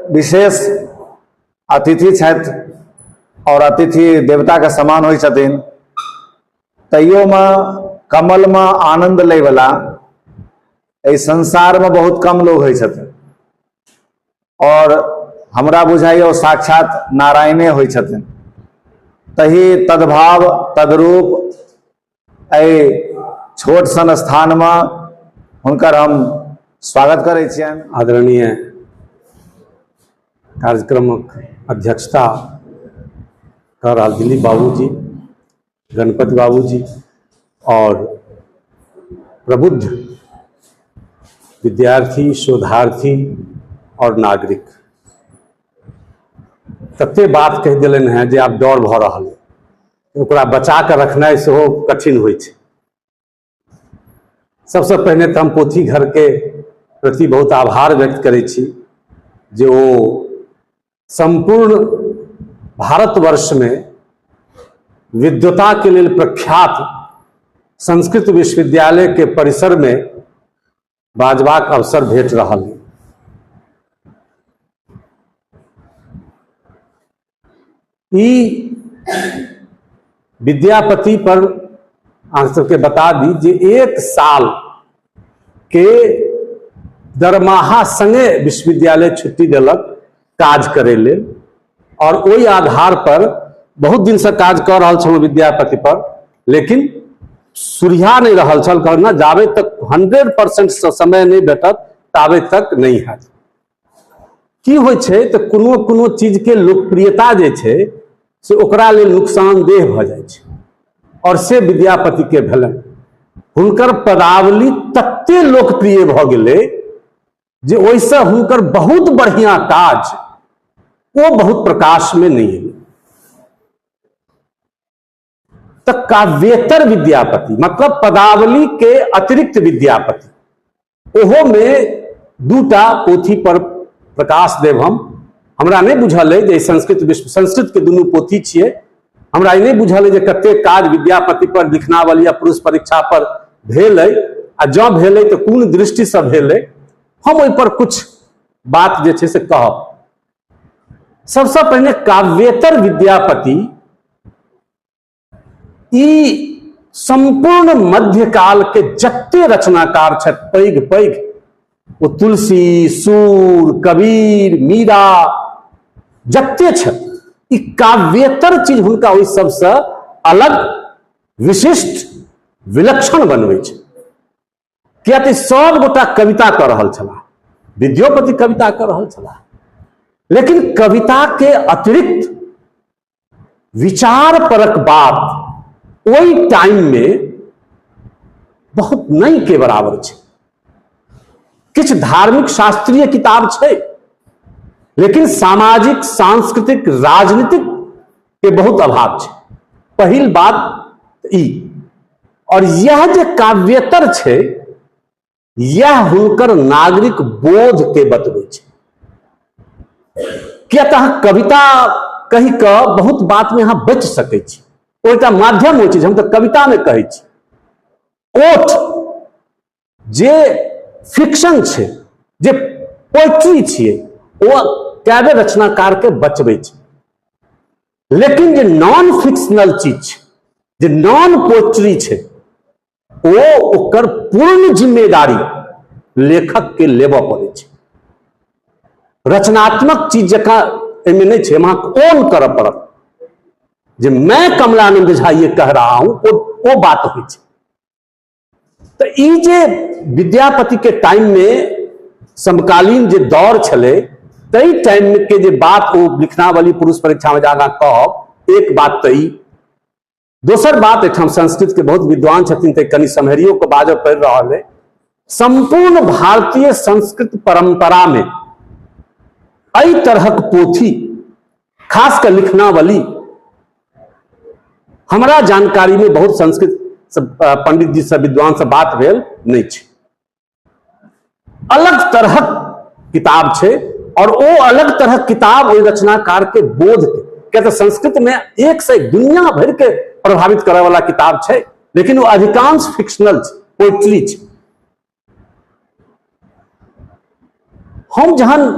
विशेष अतिथि छथि आओर अतिथि देवताके समान होइ छथिन, तैयोमे कमलमे आनन्द लैवला एहि संसारमे बहुत कम लोग होइ छथिन और हमरा बुझाइए ओ साक्षात नारायणे होइ छथिन। तही तद्भाव तद्रूप एहि छोट सन स्थानमे हुनकर हम स्वागत करै छियनि। आदरणीय कार्यक्रमक अध्यक्षता कऽ रहल दिलीप बाबूजी, गणपति बाबूजी और प्रबुद्ध विद्यार्थी, शोधार्थी और नागरिक, तते बात कहि देलनि हेँ जे आब डर भऽ रहल है, ओकरा बचा कऽ रखनाइ सेहो कठिन होइ छै। सबसँ पहिने तऽ हम पोथी घरके प्रति बहुत आभार व्यक्त करै छी जे ओ सम्पूर्ण भारतवर्षमे विद्वताके लेल प्रख्यात संस्कृत विश्वविद्यालयके परिसरमे बाजबाक अवसर भेट रहल। ई विद्यापति पर अहाँ सबके बता दी जे 1 साल के दरमाहा संगे विश्वविद्यालय छुट्टी देलक काज करे लेल, और ओहि आधार पर बहुत दिन से काज कर रहल छलहुँ विद्यापति पर, लेकिन सुरिया नहीं रहल छल। कहना जाबे तक 100% समय नहीं भेटत ताबे तक नहीं हैत। की होइ छै तऽ कोनो कोनो चीजके लोकप्रियता जे छै से ओकरा लेल नुकसानदेह भऽ जाइ छै, और से विद्यापतिके भेलनि। हुनकर पदावली तते लोकप्रिय भऽ गेलै जे ओहिसँ हुनकर बहुत बढ़िआँ काज ओ बहुत प्रकाशमे नहि एलै। तऽ काव्येतर विद्यापति मतलब पदावली के अतिरिक्त विद्यापति, ओहो में दूटा पोथी पर प्रकाश देब हम। हमरा नहीं बुझल है जे संस्कृत विश्व संस्कृत के दुनू पोथी छियै, हमरा ई नहीं बुझल है जे कते काज विद्यापति पर लिखनावली या पुरुष परीक्षा पर भेल है, आ जँ भेल है तऽ कोन दृष्टिसँ भेल है। हम ओहि पर कुछ बात जे छै से कहब। सबसँ पहिने काव्येतर विद्यापति ई संपूर्ण मध्यकाल के जते रचनाकार छथि पैघ पैघ, ओ तुलसी, सूर, कबीर, मीरा जते छथि, ई काव्येतर चीज हुनका ओहि सबसँ अलग विशिष्ट विलक्षण बनबै छै। किया तऽ सब गोटा कविता कऽ रहल छलाह, विद्योपति कविता कऽ रहल छलाह, लेकिन कविता के अतिरिक्त विचार परक बात ओहि टाइम में बहुत नहीं के बराबर छै। किछु धार्मिक शास्त्रीय किताब छै, लेकिन सामाजिक, सांस्कृतिक, राजनीतिक के बहुत अभाव छै। पहिल बात ई। और यह जे काव्येतर छै, यह हुनकर नागरिक बोध के बतबै छै। किया तऽ अहाँ कविता कहि कऽ बहुत बात में अहाँ बचि सकै छी, ओ एकटा माध्यम होइ छै। हम तऽ कविता में कहै छी, ओठ जे फिक्शन छै, जे पोएट्री छियै, ओ कए बेर रचनाकार के बचबै छै। लेकिन जे नॉन फिक्शनल चीज छै, जे नॉन पोएट्री छै, ओ ओकर पूर्ण जिम्मेदारी लेखक के लेबऽ पड़ै छै। रचनात्मक चीज जकाँ एहिमे नहि छै, अहाँके ओन करऽ पड़त जे मैं कमलानंद झा ये कह रहा हूं, ओ बात होइ छै। तऽ ई जे विद्यापति के टाइम में समकालीन जे दौर छलै, तै टाइम के जे बात ओ लिखनावली पुरुष परीक्षा में जाना कहब, एक बात तऽ ई। दोसर बात, एहिठाम संस्कृत के बहुत विद्वान छथिन, तऽ कनि सम्हरियो के बाजऽ पड़ि रहल है। संपूर्ण भारतीय संस्कृत परंपरा में एहि तरहक पोथी, खास कऽ लिखनावली, हमरा जानकारी में बहुत संस्कृत पंडित जी से विद्वान से बात भेल नहीं छै। अलग तरहक किताब छै, और ओ अलग तरहक किताब ओहि रचनाकार के बोध के, किया तऽ संस्कृत में एक से एक दुनिया भरि के प्रभावित करय वाला किताब छै, लेकिन ओ अधिकांश फिक्शनल छै, पोएट्री छै। हम जहन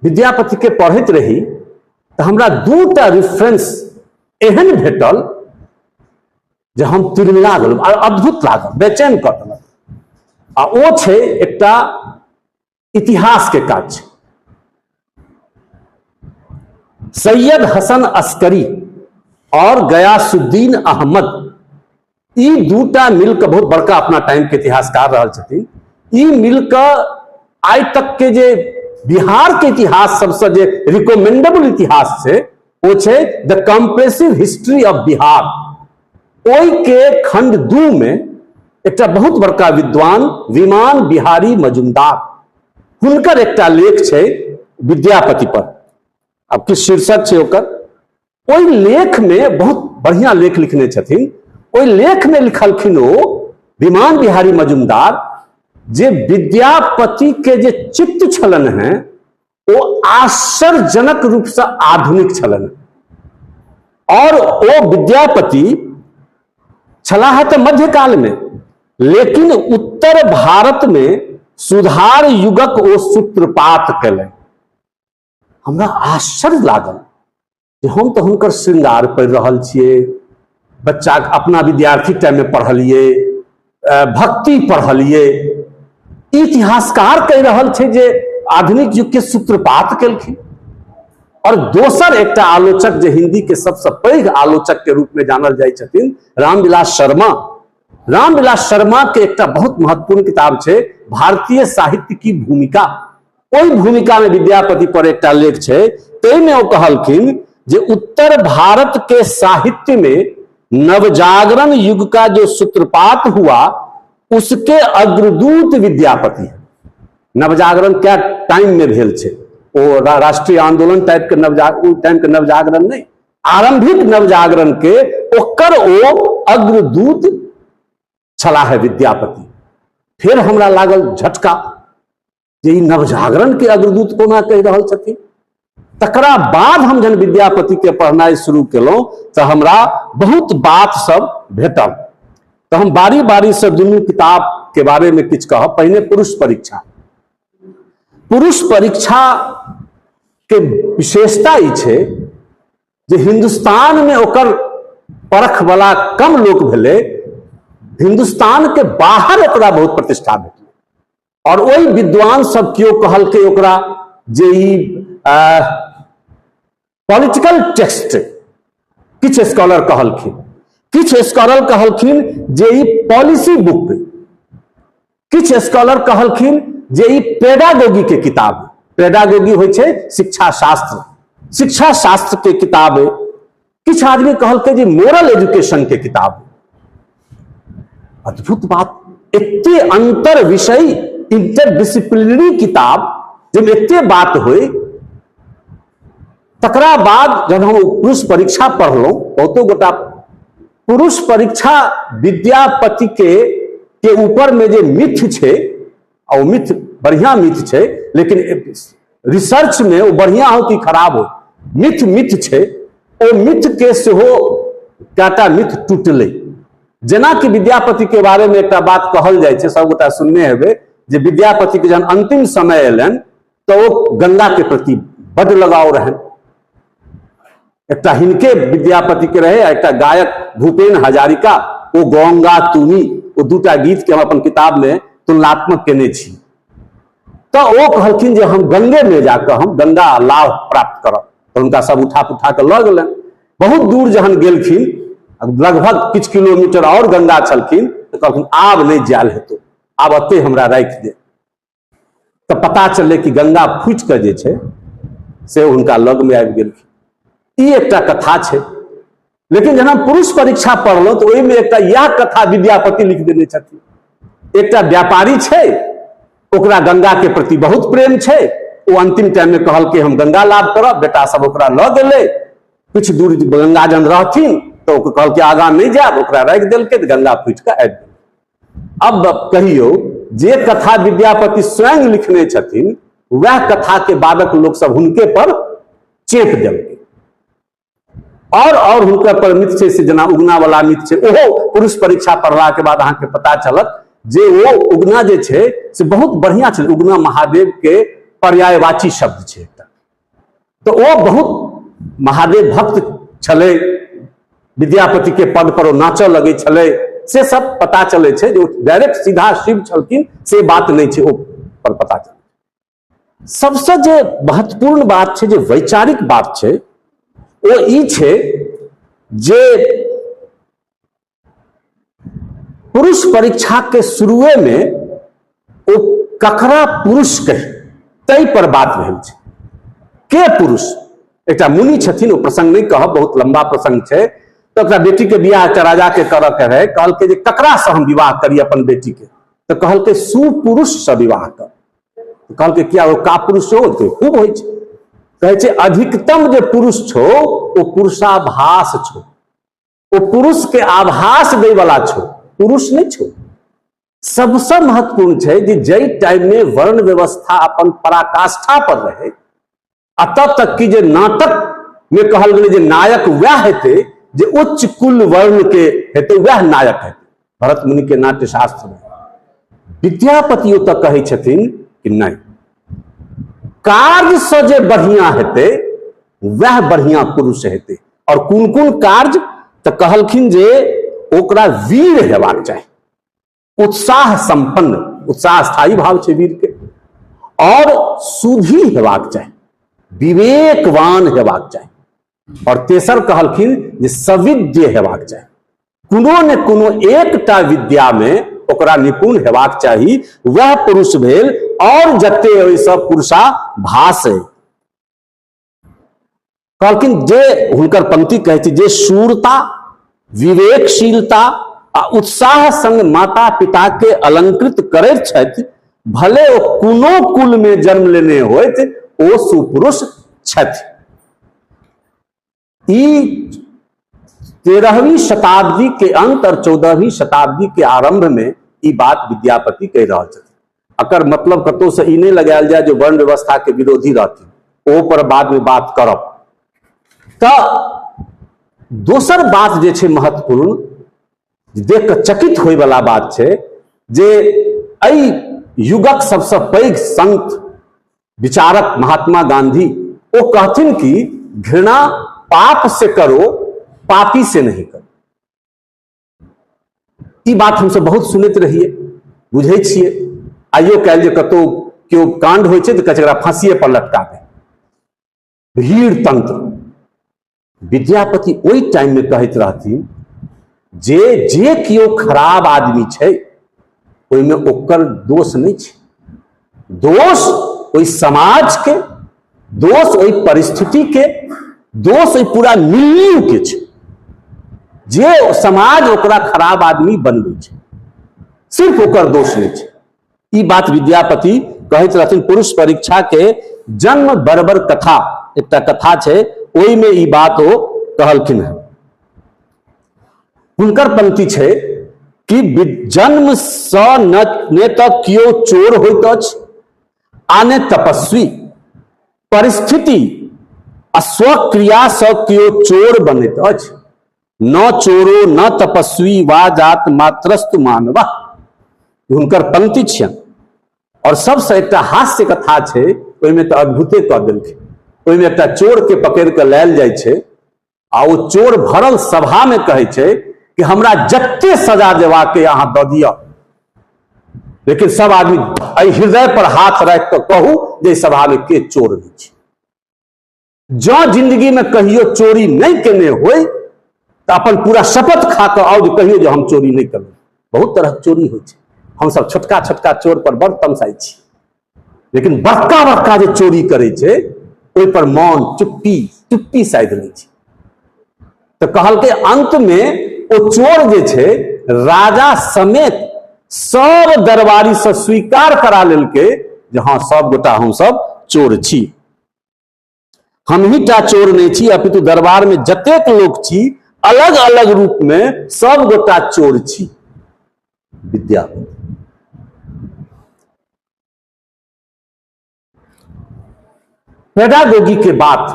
विद्यापति के पढ़ैत रही तऽ हमरा दूटा रेफरेंस एहन भेटल जे हम तिलमिला गेलहुँ आ अद्भुत लागल, बेचैन कऽ देलक। आ ओ छै एकटा इतिहास के काज छै। सैयद हसन अस्करी और गयासुद्दीन अहमद, ई दूटा मिलके बहुत बड़का अपना टाइम के इतिहासकार रहल छथिन। ई मिलके आइ तक के जे बिहार के इतिहास सबसे जे रिकमेंडेबल इतिहास छै ओ छै the comprehensive history of Bihar. ओहि के खंड 2 में एकटा बहुत बड़का विद्वान विमान बिहारी मजुमदार, हुनकर एकटा लेख छै विद्यापति पर। आब किछु शीर्षक छै ओकर, ओहि लेख में बहुत बढ़िया लेख लिखने छथिन। ओहि लेख में लिखलखिन ओ विमान बिहारी मजुमदार जे विद्यापति के जे चित्त छलन हैं ओ आश्चर्यजनक रूप से आधुनिक छलन। और ओ विद्यापति छलाह है तो मध्यकाल में, लेकिन उत्तर भारत में सुधार युगक ओ सूत्रपात कैलनि। हमरा आश्चर्य लागल जे हम तऽ हुनकर श्रृंगार पढ़ि रहल छियै, बच्चा अपना विद्यार्थी टाइम में पढ़लियै, भक्ति पढ़लियै, इतिहासकार कहि रहल छै जे आधुनिक युग के सूत्रपात केलखिन। और दोसर एकटा आलोचक जे हिंदी के सबसे पैघ आलोचक के रूप में जानल जाइ छथिन, रामविलास शर्मा। रामविलास शर्मा के एकटा बहुत महत्वपूर्ण किताब छै भारतीय साहित्य की भूमिका। ओहि भूमिका में विद्यापति पर एकटा लेख छै, ताहिमे ओ कहलखिन जे उत्तर भारत के साहित्य में नवजागरण युग का जो सूत्रपात हुआ उसके अग्रदूत विद्यापति है। नवजागरण क्या टाइम में भेल छै, ओ राष्ट्रीय आंदोलन टाइप के ओ टाइम के नवजागरण नहीं, आरंभिक नवजागरण के ओकर ओ अग्रदूत छलाह है विद्यापति। फिर हमरा लागल झटका जे ई नवजागरण के अग्रदूत कोना कहि रहल छथिन। तकरा बाद हम जहन विद्यापति के पढ़नाइ शुरू केलहुँ तऽ हमरा बहुत बात सब भेटल। तऽ हम बारी बारी से दुनू किताब के बारे में किछु कहब। पहिने पुरुष परीक्षा। पुरुष परीक्षा के विशेषता ई छै जे हिंदुस्तान में ओकर परख वाला कम लोक भेलै, हिंदुस्तान के बाहर ओकरा बहुत प्रतिष्ठा भेटलै। और ओहि विद्वान सब केओ कहलकै ओकरा जे ई पॉलिटिकल टेक्स्ट, किछु स्कॉलर कहलखिन, किछु स्कॉलर कहलखिन जे ई पॉलिसी बुक, किछु स्कॉलर कहलखिन जे ई पेडागोगी के किताब। पेडागोगी होइ छै शिक्षा शास्त्र, शिक्षा शास्त्र के किताब। किछु आदमी कहलकै जे मोरल एजुकेशन के किताब। अद्भुत बात, एते अंतर विषय इंटरडिसिप्लिनरी किताब जाहिमे एते बात होय। तकरा बाद जब हम पुरुष परीक्षा पढ़लहुँ, बहुतो गोटा पुरुष परीक्षा विद्यापति के ऊपर में जे मिथ छै, आ ओ मिथ बढ़िया मिथ छै, लेकिन रिसर्च में ओ बढ़िया हो कि खराब हो, मिथ मिथ छै। ओ मिथ के सेहो कएटा मिथ टूटलै। जेना कि विद्यापति के बारे में एकटा बात कहल जाइ छै, सब गोटा सुनने हेबै, जे विद्यापति के जहन अंतिम समय एलनि तऽ ओ गंगा के प्रति बड लगाव रहनि। एकटा हिनके विद्यापति के रहे, एकटा गायक भूपेन हजारिका, ओ गंगा तुमी, ओ दूटा गीत के हम अपन किताब में तुलनात्मक केने छी। तऽ ओ कहलखिन जे हम गंगे में जाकऽ हम गंगा लाभ प्राप्त करब। तऽ हुनका सब उठा पुठा कऽ लऽ गेलनि। बहुत दूर जहन गेलखिन, लगभग किछु किलोमीटर और गंगा छलखिन, तऽ कहलखिन आब नहि जायल हेतौ, आब एते हमरा राखि दे। तऽ पता चललै कि गंगा फूटि कऽ जे छै से हुनका लग में आबि गेलखिन। ई एकटा कथा छै। लेकिन जहन हम पुरुष परीक्षा पढ़लहुँ तऽ ओहिमे एकटा इएह कथा विद्यापति लिख देने छथिन। एकटा व्यापारी छै, ओकरा गंगा के प्रति बहुत प्रेम छै, ओ अंतिम टाइम में कहलकै हम गंगा लाभ करब। बेटा सब ओकरा लऽ गेलै, किछु दूर गंगा जहन रहथिन तऽ ओ कहलकै आगाँ नहि जायब, ओकरा राखि देलकै तऽ गंगा फूटि कऽ आबि गेलै। अब कहियौ जे कथा विद्यापति स्वयं लिखने छथिन वएह कथा के बादक लोक सब हुनके पर चेप देलकै। और हुनकर पर मिथ छै से जेना उगना वाला मिथ छै, ओहो पुरुष परीक्षा पढ़ला के बाद अहाँके पता चलत जे ओ उगना जे छै से बहुत बढ़िया छलै। उगना महादेव के पर्यायवाची शब्द छै एकटा। तऽ ओ बहुत महादेव भक्त छलै, विद्यापति के पद पर ओ नाचऽ लगै छलै, से सब पता चलै छै जे ओ डायरेक्ट सीधा शिव छलखिन से बात नहि छै, ओ पर पता चलै। सबसे जे महत्वपूर्ण बात छै, जे वैचारिक बात छै, ओ ई छै जे पुरुष परीक्षा के शुरुए में ओ ककरा पुरुष कही ताहि पर बात भेल छै। के पुरुष? एकटा मुनि छथिन, ओ प्रसंग नहि कहब, बहुत लंबा प्रसंग छै। तऽ ओकरा बेटी के बियाह एकटा राजा के करऽ के रहै, कहलकै जे ककरा से हम विवाह करी अपन बेटी के? तऽ कहलकै सुपुरुष से विवाह कर। कहलकै किया, ओ कापुरुष सेहो होतै? खूब होइ छै। कहै छै अधिकतम जे पुरुष छौ ओ पुरुषाभास छौ, ओ पुरुष के आभास दै वाला छौ, पुरुष नहि छौ। सबसे महत्वपूर्ण छै जे जाहि टाइम में वर्ण व्यवस्था अपन पराकाष्ठा पर रहे, आ तब तक कि जे नाटक में कहल गेलै जे नायक वएह हेतै जे उच्च कुल वर्ण के हेतै, वएह नायक हेतै, भरत मुनि के नाट्य शास्त्र में विद्यापति ओतऽ कहै छथिन कि नहि, कार्य से जे बढ़िया हेतै वएह बढ़िया पुरुष हेतै। और कोन कोन कार्य? तऽ कहलखिन जे ओकरा वीर हेबाक चाही, उत्साह संपन्न, उत्साह स्थायी भाव छै वीर के, और सुधी हेबाक चाही, विवेकवान हेबाक चाही, और तेसर कहलखिन जे सविद्य हेबाक चाही, कोनो ने कोनो एकटा विद्या में ओकरा निपुण हेबाक चाही, वह पुरुष भेल। और जते ओहिसँ पुरुषाभास है, कहलखिन जे हुनकर पंक्ति कहै छै जे शूरता, विवेकशीलता आ उत्साह संग माता पिता के अलंकृत करैत छथि, भले ओ कोनो कुल में जन्म लेने होइत, ओ सुपुरुष छथि। ई 13वीं शताब्दी के अंत और 14वीं शताब्दी के आरंभ में ई बात विद्यापति कहि रहल छथिन। अकर मतलब कतौ से ई नहीं लगायल जाय जो वर्ण व्यवस्था के विरोधी रहथिन, ओ पर बाद में बात करब। तऽ दोसर बात जे छै महत्वपूर्ण, देख कऽ चकित होय वाला बात छै जे एहि युगक सबसे पैघ संत विचारक महात्मा गांधी ओ कहथिन कि घृणा पाप से करो, पापी से नहीं करो। ई बात हमसब बहुत सुनैत रहिए, बुझै छियै। आइयो काल्हि जे कतौ केओ कांड होइ छै तऽ कहै छै एकरा फांसीए पर लटका दे, भीड़ तंत्र। विद्यापति ओहि टाइम में कहैत रहथिन जे जे केओ खराब आदमी छै ओहिमे ओकर दोष नहि छै, दोष ओहि समाज के, दोष ओहि परिस्थिति के, दोष ओहि पूरा मिल्यू के छै जे समाज ओकरा खराब आदमी बनबै छै, सिर्फ ओकर दोष नहि छै। ई बात विद्यापति कहैत रहथिन। पुरुष परीक्षा के जन्म बर्बर कथा एकटा कथा छै, ओहिमे ई बात ओ कहलखिन हन। हुनकर पंक्ति छै कि जन्म सँ ने तऽ केओ चोर होइत अछि आ ने तपस्वी, परिस्थिति आ स्वक्रिया सँ केओ चोर बनैत अछि, न चोरो न तपस्वी वा जात मात्रस्तु मानवा। हुनकर पंक्ति छियनि। और सबसे एकटा हास्य कथा छै, ओहिमे तऽ अद्भुते कऽ देलखिन। ओहिमे एकटा चोर के पकड़ि कऽ लायल जाइ छै आ ओ चोर भरल सभा में कहै छै कि हमरा जते सजा देबाक अहाँ दऽ दिअ, लेकिन सब आदमी एहि हृदय पर हाथ राखि कऽ कहू जे सभा में के चोर नहि छै। जँ जिंदगी में कहियो चोरी नहीं केने होय तऽ अपन पूरा शपथ खा कऽ आउ जे कहियो जे हम चोरी नहीं करबै। बहुत तरहक चोरी होइ छै, हमसब छोटका छोटका चोर पर बड़ तमसाइ छी, लेकिन बड़का बड़का जे चोरी करै छै ओहि पर मन चुप्पी चुप्पी साधि लै छै। तऽ कहलकै अंत में ओ चोर जे छै राजा समेत सब दरबारी से स्वीकार करा लेलकै जे हँ सब गोटा हमसब चोर छी, हमही टा चोर नहीं छी, अपितु दरबार में जतेक लोक छी अलग अलग रूप में सब गोटा चोर छी। विद्यापति पेडागोगी के बात,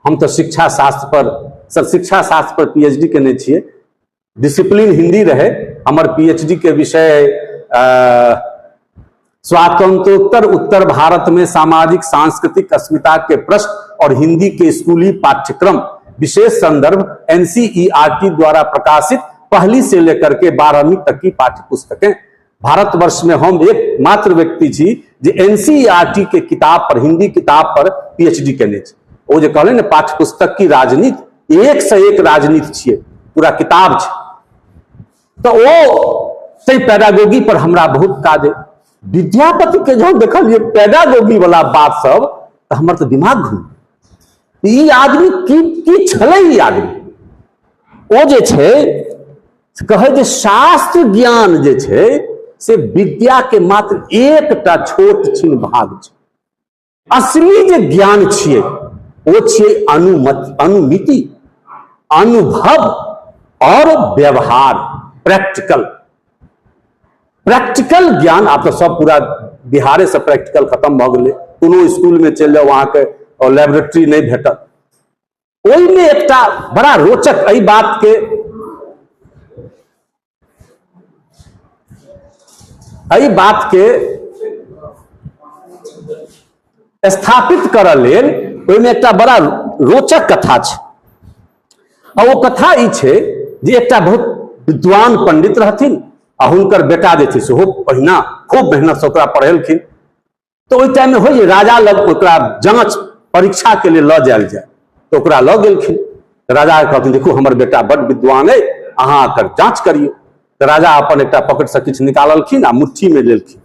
हम तो शिक्षा शास्त्र पर सर शिक्षा शास्त्र पर पीएचडी केने छियै, डिसिप्लिन हिंदी रहे हमर पीएचडी के विषय, स्वातंत्रोत्तर उत्तर भारत में सामाजिक सांस्कृतिक अस्मिता के प्रश्न और हिंदी के स्कूली पाठ्यक्रम, विशेष संदर्भ एनसीईआरटी द्वारा प्रकाशित पहली से लेकर के 12वीं तक की पाठ्य पुस्तकें। भारतवर्ष में हम एक मात्र व्यक्ति छी जे एनसीईआरटी के किताब पर, हिंदी किताब पर पीएचडी केने छी। ओ जे कहले ने पाठ्य पुस्तक की राजनीति, एक से एक राजनीति छियै, पूरा किताब छै। तो ओ तै पेडागोगी पर हमरा बहुत काज है। विद्यापति के जब देखलियै पेडागोगी वाला बात सब तऽ हमर तऽ दिमाग घूम, ई आदमी की की छलै ई आदमी। ओ जे छै कहै जे शास्त्र ज्ञान जे छै से विद्या के मात्र एकटा छोट छिन भाग छै। असली जे ज्ञान छियै ओ छियै अनुमति, अनुमिति, अनुभव और व्यवहार, प्रैक्टिकल। प्रैक्टिकल ज्ञान आब तऽ सब पूरा बिहारे से प्रैक्टिकल खत्म भऽ गेलै। कोनो स्कूल में चलि जाउ अहाँके और लेबोरेटरी नहि भेटत। ओहिमे एकटा बड़ा रोचक एहि बात के एहि बात के स्थापित करऽ लेल ओहिमे एकटा बड़ा रोचक कथा छै। आ ओ कथा ई छै जे एकटा बहुत विद्वान पंडित रहथिन आ हुनकर बेटा जे छै सेहो पहिना खूब मेहनत से ओकरा पढ़ेलखिन। तऽ ओहि टाइममे होइ जे राजा लग ओकरा जाँच परीक्षा के लिए लऽ जायल जाय, तऽ ओकरा लऽ गेलखिन। राजा कहलखिन देखू हमर बेटा बड्ड विद्वान अइ, अहाँ एकर जाँच करियौ। तऽ राजा अपन एकटा पॉकेटसँ किछु निकाललखिन आ मुट्ठीमे लेलखिन।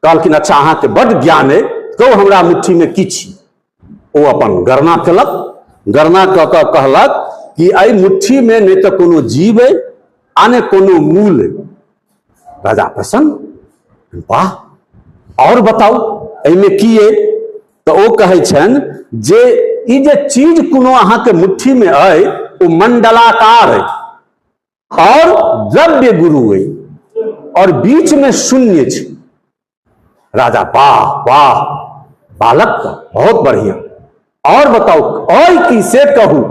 कहलखिन अच्छा अहाँके बड्ड ज्ञान अइ, कहू हमरा मुट्ठीमे की छी। ओ अपन गणना केलक, गणना कऽ कऽ कहलक कि एहि मुट्ठीमे नहि तऽ कोनो जीव अइ आ नहि कोनो मूल अइ। राजा प्रसन्न, वाह और बताउ एहिमे की अइ। तऽ ओ कहै छनि जे ई जे चीज कोनो अहाँके मुट्ठीमे अइ ओ मंडलाकार अइ और द्रव्य गुरु अइ और बीच में शून्य छै। राजा वाह वाह बालक बहुत बढ़िया, और बताउ अइ की से कहू।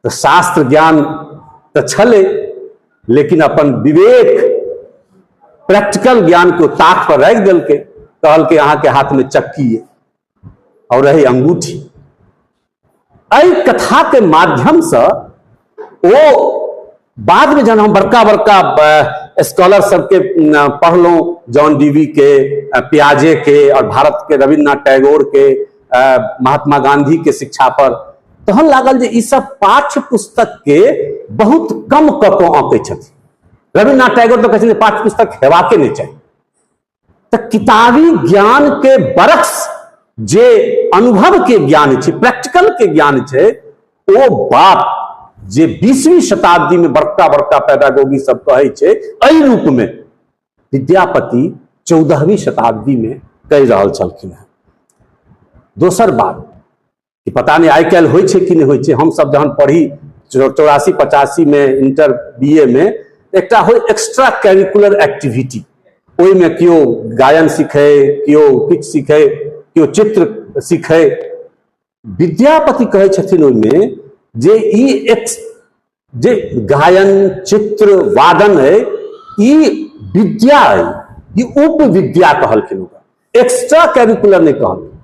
तऽ शास्त्र ज्ञान तऽ छलै, लेकिन अपन विवेक प्रैक्टिकल ज्ञान के ताक पर राखि देलकै। कहलकै अहाँके हाथ में चक्की अइ और रही अंगूठी। एहि कथा के माध्यम से ओ बाद में जहन हम बड़का बड़का स्कॉलर सबके पढ़लहुँ, जॉन डीवी के, पियाजे के और भारत के रविन्द्रनाथ टैगोर के, महात्मा गांधी के शिक्षा पर, तहन लागल जे ई सब पाठ्य पुस्तक के बहुत कम कऽ कऽ आँकै छथिन। रविन्द्रनाथ टैगोर तऽ कहै छथिन पाठ्य पुस्तक हेबाके नहि चाही। तऽ किताबी ज्ञान के बरक्स जे अनुभव के ज्ञान छै, प्रैक्टिकल के ज्ञान छै, ओ बात जे 20वीं शताब्दी में बड़का बड़का पेडागोगी सब कहै छै, एहि रूप में विद्यापति 14वीं शताब्दी में कहि रहल छलखिन हेँ। दोसर बात कि पता नहि आइ काल्हि होइ छै कि नहि होइ छै, हमसब जहन पढ़ी 84-85 में इंटर बी ए में एकटा होइ एक्स्ट्रा करिकुलर एक्टिविटी, ओहिमे केओ गायन सीखै, केओ किछु सीखै, केओ चित्र सीखै। विद्यापति कहै छथिन ओहिमे जे ई एक्स जे गायन चित्र वादन है ई विद्या है, ई उपविद्या कहलखिन, ओकरा एक्स्ट्रा करिकुलर नहि कहलखिन।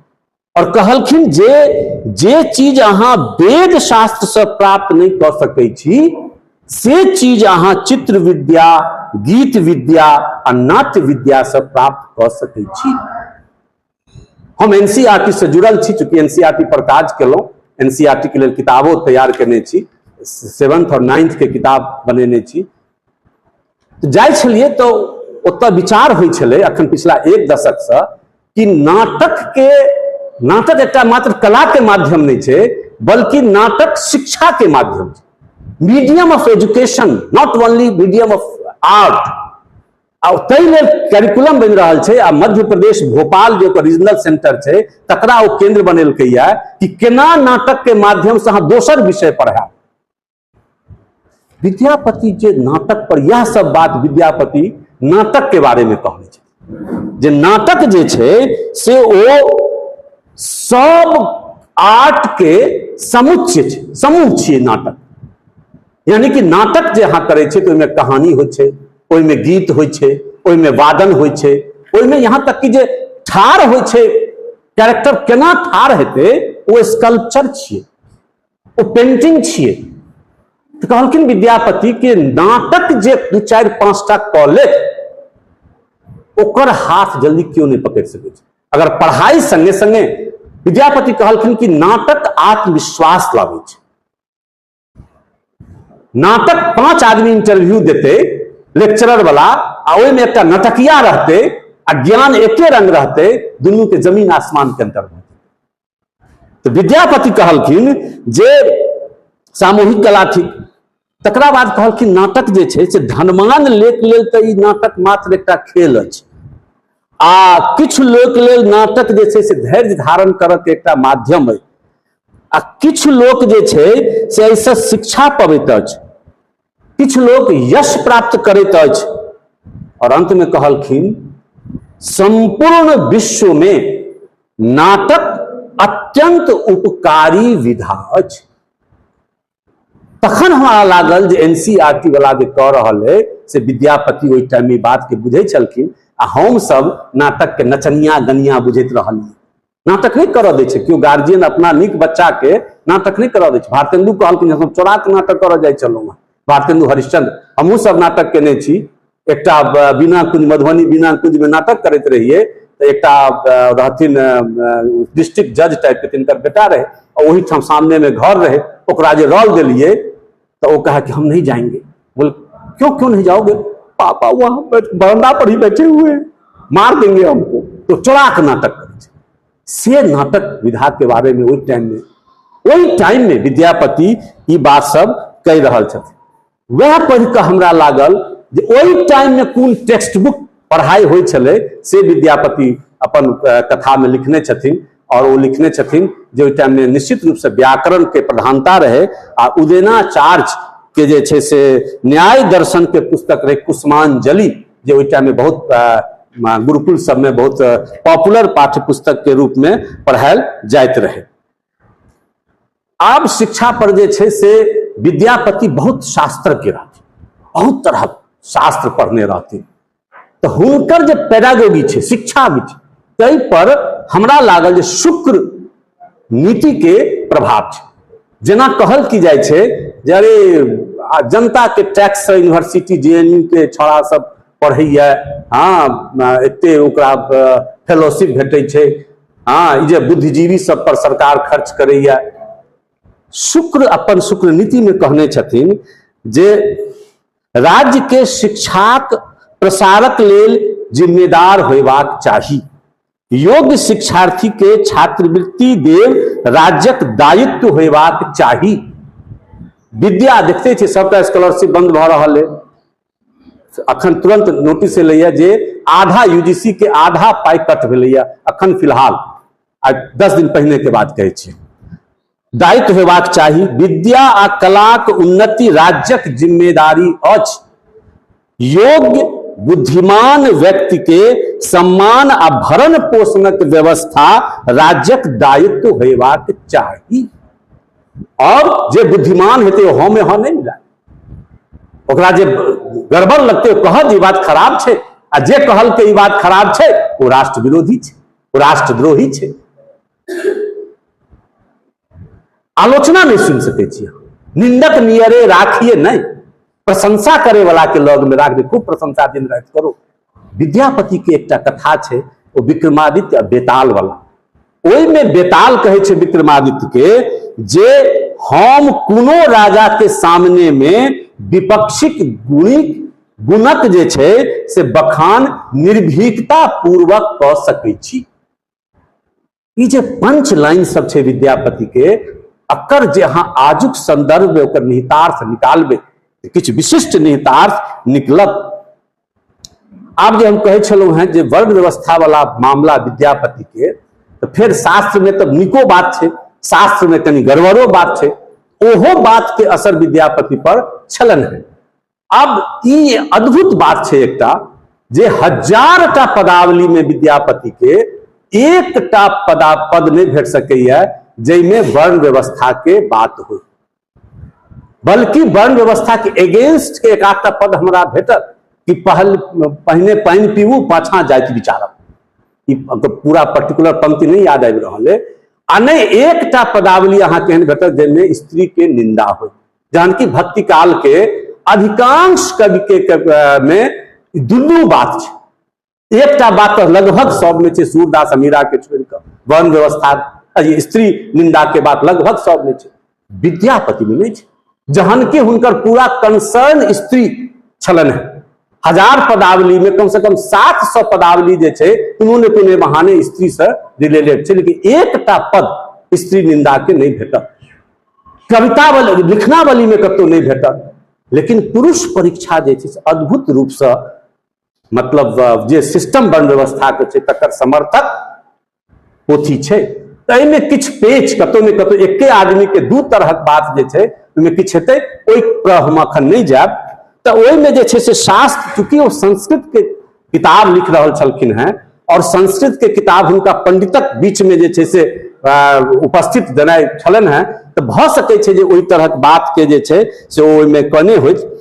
और कहलखिन जे जे चीज अहाँ वेद शास्त्र से प्राप्त नहीं कर सकै छी से चीज अहाँ चित्र विद्या, गीत विद्या आ नाट्य विद्या से प्राप्त कर सकै छी। हम एनसीईआरटी से जुड़ल छी, चूंकि एनसीईआरटी पर काज केलहुँ, एनसीईआरटी के लेल किताबो तैयार केने छी, 7th और 9th के किताब बनेने छी। तऽ जाइ छलियै तऽ ओतऽ विचार होइ छलै अखन पिछला एक दशक से कि नाटक के, नाटक एकटा मात्र कला के माध्यम नहीं छै, बल्कि नाटक शिक्षा के माध्यम छै, medium of education, not only medium of art. आ ताहि लेल करिकुलम बनि रहल छै। आ मध्य प्रदेश भोपाल जे ओकर रीजनल सेंटर छै तकरा ओ केंद्र बनेलकैया कि केना नाटक के माध्यम से अहाँ दोसर विषय पढ़ायब। विद्यापति जे नाटक पर यह सब बात विद्यापति नाटक के बारे में कहने छै जे नाटक जे छै से ओ सब आर्ट के समुच्चय छै, समूह छियै नाटक। यानी कि नाटक जे अहाँ करै छियै तऽ ओहिमे कहानी होइ छै, ओहिमे गीत होइ छै, ओहिमे वादन होइ छै, ओहिमे यहाँ तक कि जे ठाढ़ होइ छै कैरेक्टर केना ठाढ़ हेतै, ओ स्कल्पचर छियै, ओ पेंटिंग छियै। तऽ कहलखिन विद्यापति के नाटक जे 2 4 5टा कऽ लेत, ओकर हाथ जल्दी केओ नहि पकड़ि सकै छै। अगर पढ़ाई संगे संगे, विद्यापति कहलखिन कि नाटक आत्मविश्वास लाबै छै। नाटक 5 आदमी इंटरव्यू देते लेक्चरर वाला, आ ओहिमे एकटा नटकिया रहते आ ज्ञान एके रंग रहते, दुनू के जमीन आसमान के अंतर भऽ जेतै। तऽ विद्यापति कहलखिन जे सामूहिक कला थिक। तकरा बाद कहलखिन नाटक जे छै से धनवान लेक लेल तऽ ई नाटक मात्र एकटा खेल अछि, आ किछु लोक लेल नाटक जे छै से धैर्य धारण करऽ के एकटा माध्यम अछि, आ किछु लोक जे छै से एहिसँ शिक्षा पबैत अछि, किछु लोक यश प्राप्त करैत अछि। और अंत में कहलखिन संपूर्ण विश्व में नाटक अत्यंत उपकारी विधा अछि। तखन हमरा लागल जे एनसीईआरटी वाला जे कह रहल है से विद्यापति ओहि टाइम में बात के बुझै छलखिन, आ हम सब नाटक के नचनिया गनिया बुझैत रहलियै। नाटक नहि करऽ दै छै केओ गार्जियन, अपना नीक बच्चा के नाटक नहि करऽ दै छै। भारतेंदु कहलखिन हम चोरा के नाटक करऽ जाइ छलहुँ हँ। भारतेंदु हरिश्चंद्र, हमहूँ सब नाटक केने छी। एकटा बीना कुंज, मधुबनी बीना कुंज में नाटक करैत रहियै, तऽ एकटा रहथिन डिस्ट्रिक्ट जज टाइप के, तिनकर बेटा रहे, आ ओहिठाम सामने में घर रहे। ओकरा जे रोल देलियै तऽ ओ कहे कि हम नहीं जाएंगे। बोले क्यों, क्यों नहीं जाओगे? पापा वहां बरंडा पर ही बैठे हुए हैं, मार देंगे हमको। तो चोरा के नाटक करै छै। से नाटक विधा के बारे में ओहि टाइम में विद्यापति ई बात सब कहि रहल छथिन। वएह पढ़ि कऽ हमरा लागल जे ओहि टाइम में कोन टेक्स्ट बुक पढ़ाई होइ छलै से विद्यापति अपन कथा में लिखने छथिन। और ओ लिखने छथिन जे ओहि टाइम में निश्चित रूप से व्याकरण के प्रधानता रहे, आ उदयनाचार्य के जे छै से न्याय दर्शन के पुस्तक रहे कुसुमांजलि, जे ओहि टाइम में बहुत गुरुकुल सब में बहुत पॉपुलर पाठ्य पुस्तक के रूप में पढ़ायल जाइत रहे। आब शिक्षा पर जे छै से विद्यापति बहुत शास्त्र के रहथिन, बहुत तरहक शास्त्र पढ़ने रहथिन, तऽ हुनकर जे पेडागोगी छै, शिक्षा विधि, ताहि पर हमरा लागल जे शुक्र नीति के प्रभाव छै। जेना कहल की जाइ छै जे अरे जनता के टैक्स से यूनिवर्सिटी जेएनयू के छौड़ा सब पढ़ैया, हाँ एते ओकरा फेलोशिप भेटै छै, हाँ ई जे बुद्धिजीवी सब पर सरकार खर्च करैया। शुक्र अपन शुक्र नीति में कहने छथिन जे राज्य के शिक्षाक प्रसारक लेल जिम्मेदार होयबाक चाही, योग्य शिक्षार्थी के छात्रवृत्ति देव राज्यक दायित्व होयबाक चाही। विद्या देखते छी सबटा स्कॉलरशिप बंद भऽ रहल है, अखन तुरंत नोटिस एलैया जे आधा यूजीसी के आधा पाई कट भेलैया अखन फिलहाल, आ 10 दिन पहिने के बात कहै छी। दायित्व होयबाक चाही, विद्या आ कलाक उन्नति राज्यक जिम्मेदारी अछि, योग्य बुद्धिमान व्यक्ति के सम्मान आ भरण पोषणक व्यवस्था राज्यक दायित्व होयबाक चाही। और जे बुद्धिमान हेतै ओ हँ में हँ नहि मिला, ओकरा जे गड़बड़ लगतै ओ कहत जे ई बात खराब छै, आ जे कहलकै ई बात खराब छै ओ राष्ट्र विरोधी छै, ओ राष्ट्रद्रोही छै। आलोचना नहीं सुन सकै छी, निंदक नियरे राखिए नहीं, प्रशंसा करे वाला के लग में राख दे, खूब प्रशंसा दिन रात करो। विद्यापति के एकटा कथा छै ओ विक्रमादित्य आ बेताल वाला, ओहि में बेताल कहै छै विक्रमादित्य के जे हम कोनो राजा के सामने में विपक्षिक गुणिक गुणक जे छै से बखान निर्भीकता पूर्वक कऽ सकै छी। ई जे पंच लाइन सब छै विद्यापति के, अकर जे अहाँ आजुक संदर्भ में ओकर निहितार्थ निकालबै तऽ किछु विशिष्ट निहितार्थ निकलत। आब जे हम कहै छलहुँ हेँ जे वर्ण व्यवस्था वाला मामला विद्यापति के, तऽ फेर शास्त्र में तऽ नीको बात छै, शास्त्र में कनि गड़बड़ो बात छै, ओहो बात के असर विद्यापति पर छलनि हेँ। आब ई अद्भुत बात छै एकटा जे 1000टा पदावली में विद्यापति के एकटा पद नहीं भेट सकैया जाहिमे वर्ण व्यवस्था के बात हो, बल्कि वर्ण व्यवस्था के अगेंस्ट के एक आधटा पद हमरा भेटत कि पहिने पानि पीबू पाछाँ जाति विचारब। ई पूरा पर्टिकुलर पंक्ति नहि याद आबि रहल है। आ नहि एकटा पदावली अहाँके एहन भेटत जाहिमे स्त्री के निंदा हो, जहन कि भक्ति काल के अधिकांश कवि के में दुनू बात छै। एकटा बात तऽ लगभग सब में छै, सूरदास अमीरा के छोड़ कऽ वर्ण व्यवस्था स्त्री निंदा के बात लगभग सब में छै, विद्यापति में नहीं छै, जहन कि हुनकर पूरा कंसर्न स्त्री छलनि हेँ। 1000 पदावली में कम से कम 700 पदावली जे छै कोनो ने कोनो बहाने स्त्री से रिलेटेड छै, लेकिन एकटा पद स्त्री निंदा के नहीं भेटत, कविता वाली लिखनावली में कतौ नहीं भेटत। लेकिन पुरुष परीक्षा जे छै से अद्भुत रूप से मतलब जे सिस्टम वर्ण व्यवस्था के छै तकर समर्थक पोथी छै। तऽ एहिमे किछु पेच कतौ ने कतौ एके आदमी के दू तरहक बात जे छै ओहिमे किछु हेतै, ओहि पर हम अखन नहि जायब। तऽ ओहिमे जे छै से शास्त्र, चूंकि ओ संस्कृत के किताब लिख रहल छलखिन हेँ और संस्कृत के किताब हुनका पंडितक बीच में जे छै से उपस्थित देनाइ छलनि हेँ, तऽ भऽ सकै छै जे ओहि तरहक बात के जे छै से ओ ओहिमे कहने होइत।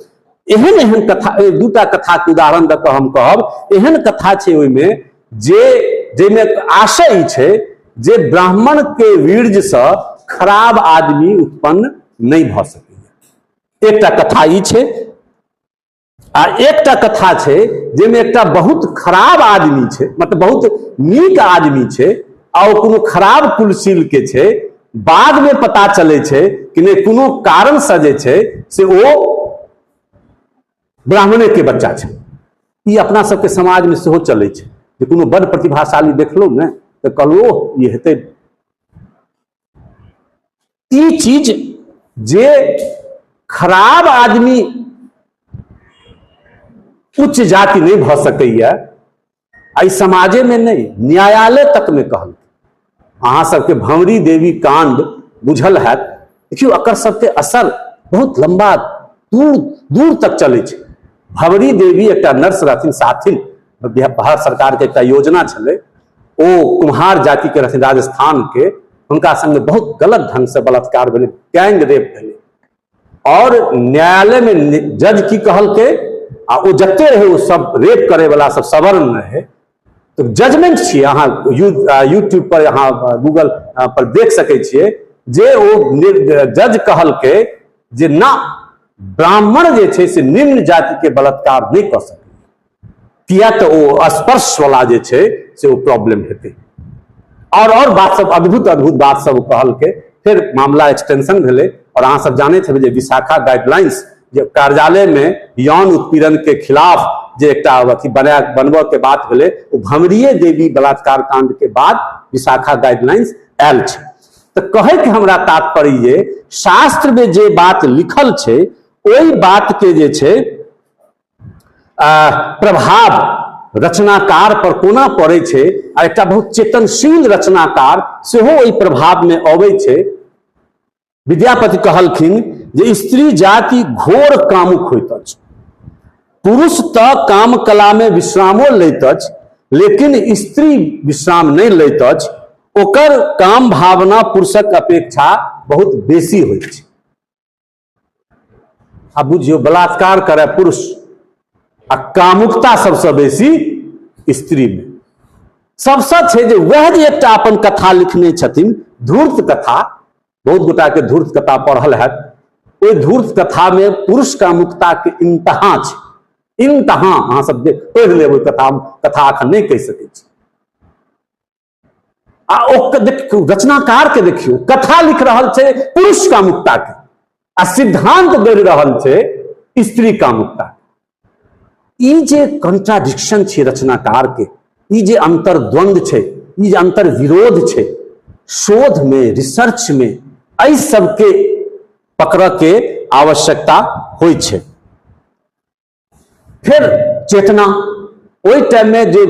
एहन एहन कथा, दूटा कथा के उदाहरण दऽ कऽ हम कहब, एहन कथा छै ओहिमे जे जाहिमे आशय ई छै जे ब्राह्मण के वीर्यसँ खराब आदमी उत्पन्न नहि भऽ सकैए। एकटा कथा ई छै आ एकटा कथा छै जाहिमे एकटा बहुत खराब आदमी छै, मतलब बहुत नीक आदमी छै आ ओ कोनो खराब कुलशील के छै, बाद में पता चलै छै कि नहि कोनो कारण से जे छै से ओ ब्राह्मणे के बच्चा छै। ई अपना सबके समाज में सेहो चलै छै जे कोनो बड़ प्रतिभाशाली देखलहुँ ने तऽ कहलहुँ ओह ई हेतै। ई चीज जे खराब आदमी उच्च जाति नहीं भऽ सकैया, एहि समाजे में नहीं न्यायालय तक में कहल। अहाँ सबके भंवरी देवी कांड बुझल हैत। देखियौ एकर सबके असर बहुत लंबा दूर दूर तक चलै छै। भंवरी देवी एकटा नर्स रहथिन, साथिन, भारत सरकार के एकटा योजना छलै, ओ कुम्हार जाति के रहथिन राजस्थान के, हुनका संग बहुत गलत ढंग से बलात्कार भेलै, गैंग रेप भेलै और न्यायालय में जज की कहलकै, आ ओ जते रहे ओ सब रेप करे वाला सब सवर्ण रहे, तो जजमेंट छियै, अहाँ यूट्यूब पर अहाँ गूगल पर देख सकै छियै जे ओ जज कहलकै जे ना ब्राह्मण जे छै से निम्न जाति के बलात्कार नहि कऽ सकै, किया तऽ ओ स्पर्श वाला जे छै से ओ प्रॉब्लम हेतै। और बात सब अद्भुत अद्भुत बात सब कहलकै। फेर मामला एक्सटेंशन भेलै और अहाँ सब जानैत हेबै जे विशाखा गाइडलाइंस जे कार्यालय में यौन उत्पीड़न के खिलाफ जे एकटा अथी बनबऽ के बात भेलै, ओ भंवरीय देवी बलात्कार कांड के बाद विशाखा गाइडलाइंस आयल छै। तऽ कहै के हमरा तात्पर्य जे शास्त्र में जे बात लिखल छै ओहि बात के जे छै प्रभाव रचनाकार पर कोना पड़ै छै, आ एकटा बहुत चेतनशील रचनाकार सेहो ओहि प्रभाव में अबै छै। विद्यापति कहलखिन जे स्त्री जाति घोर कामुक होइत अछि, पुरुष तऽ काम कला में विश्रामो लैत अछि, लेकिन स्त्री विश्राम नहि लैत अछि, ओकर काम भावना पुरुषक अपेक्षा बहुत बेसी होइत छै। आ बुझियौ बलात्कार करे पुरुष आ कामुकता सबसे बेसी स्त्री में। सबसे छै जे वएह जे एकटा अपन कथा लिखने छथिन धूर्त कथा, बहुत गोटा के धूर्त कथा पढ़ल हैत, ओहि धूर्त कथा में पुरुष कामुकता के इंतहा छै, इंतहा। अहाँ सब देख पढ़ि लेब ओहि कथा, कथा अखन नहि कहि सकै छी। आ ओ देखियौ रचनाकार के देखियौ कथा लिख रहल छै पुरुष कामुकता के आ सिद्धांत गढ़ि रहल छै स्त्री कामुकता। ई जे कंट्राडिक्शन छै रचनाकार के, ई जे अंतर्द्वंद छै, ई जे अंतर्विरोध छै, शोध में रिसर्च में एहि सबके पकड़ऽ के आवश्यकता होइ छै। फिर चेतना, ओहि टाइम में जे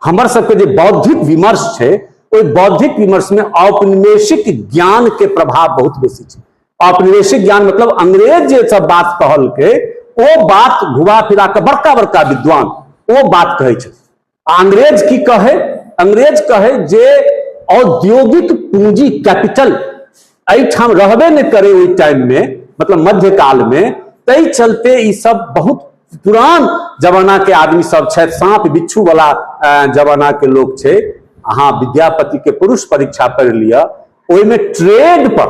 हमर सबके जे बौद्धिक विमर्श छै ओहि बौद्धिक विमर्श में औपनिवेशिक ज्ञान के प्रभाव बहुत बेसी छै। औपनिवेशिक ज्ञान मतलब अंग्रेज जे सब बात कहलकै ओ बात घुमा फिरा के बड़का बड़का विद्वान ओ बात कहै छै। अंग्रेज की कहे, अंग्रेज कहे जे औद्योगिक पूंजी कैपिटल एहिठाम रहबे नहि करे ओहि टाइम में, मतलब मध्यकाल में, ताहि चलते ई सब बहुत पुरान जमाना के आदमी सब छथि, साँप बिच्छू वाला जमाना के लोक छै। अहाँ विद्यापति के पुरुष परीक्षा पढ़ि लिअ, ओहिमे ट्रेड पर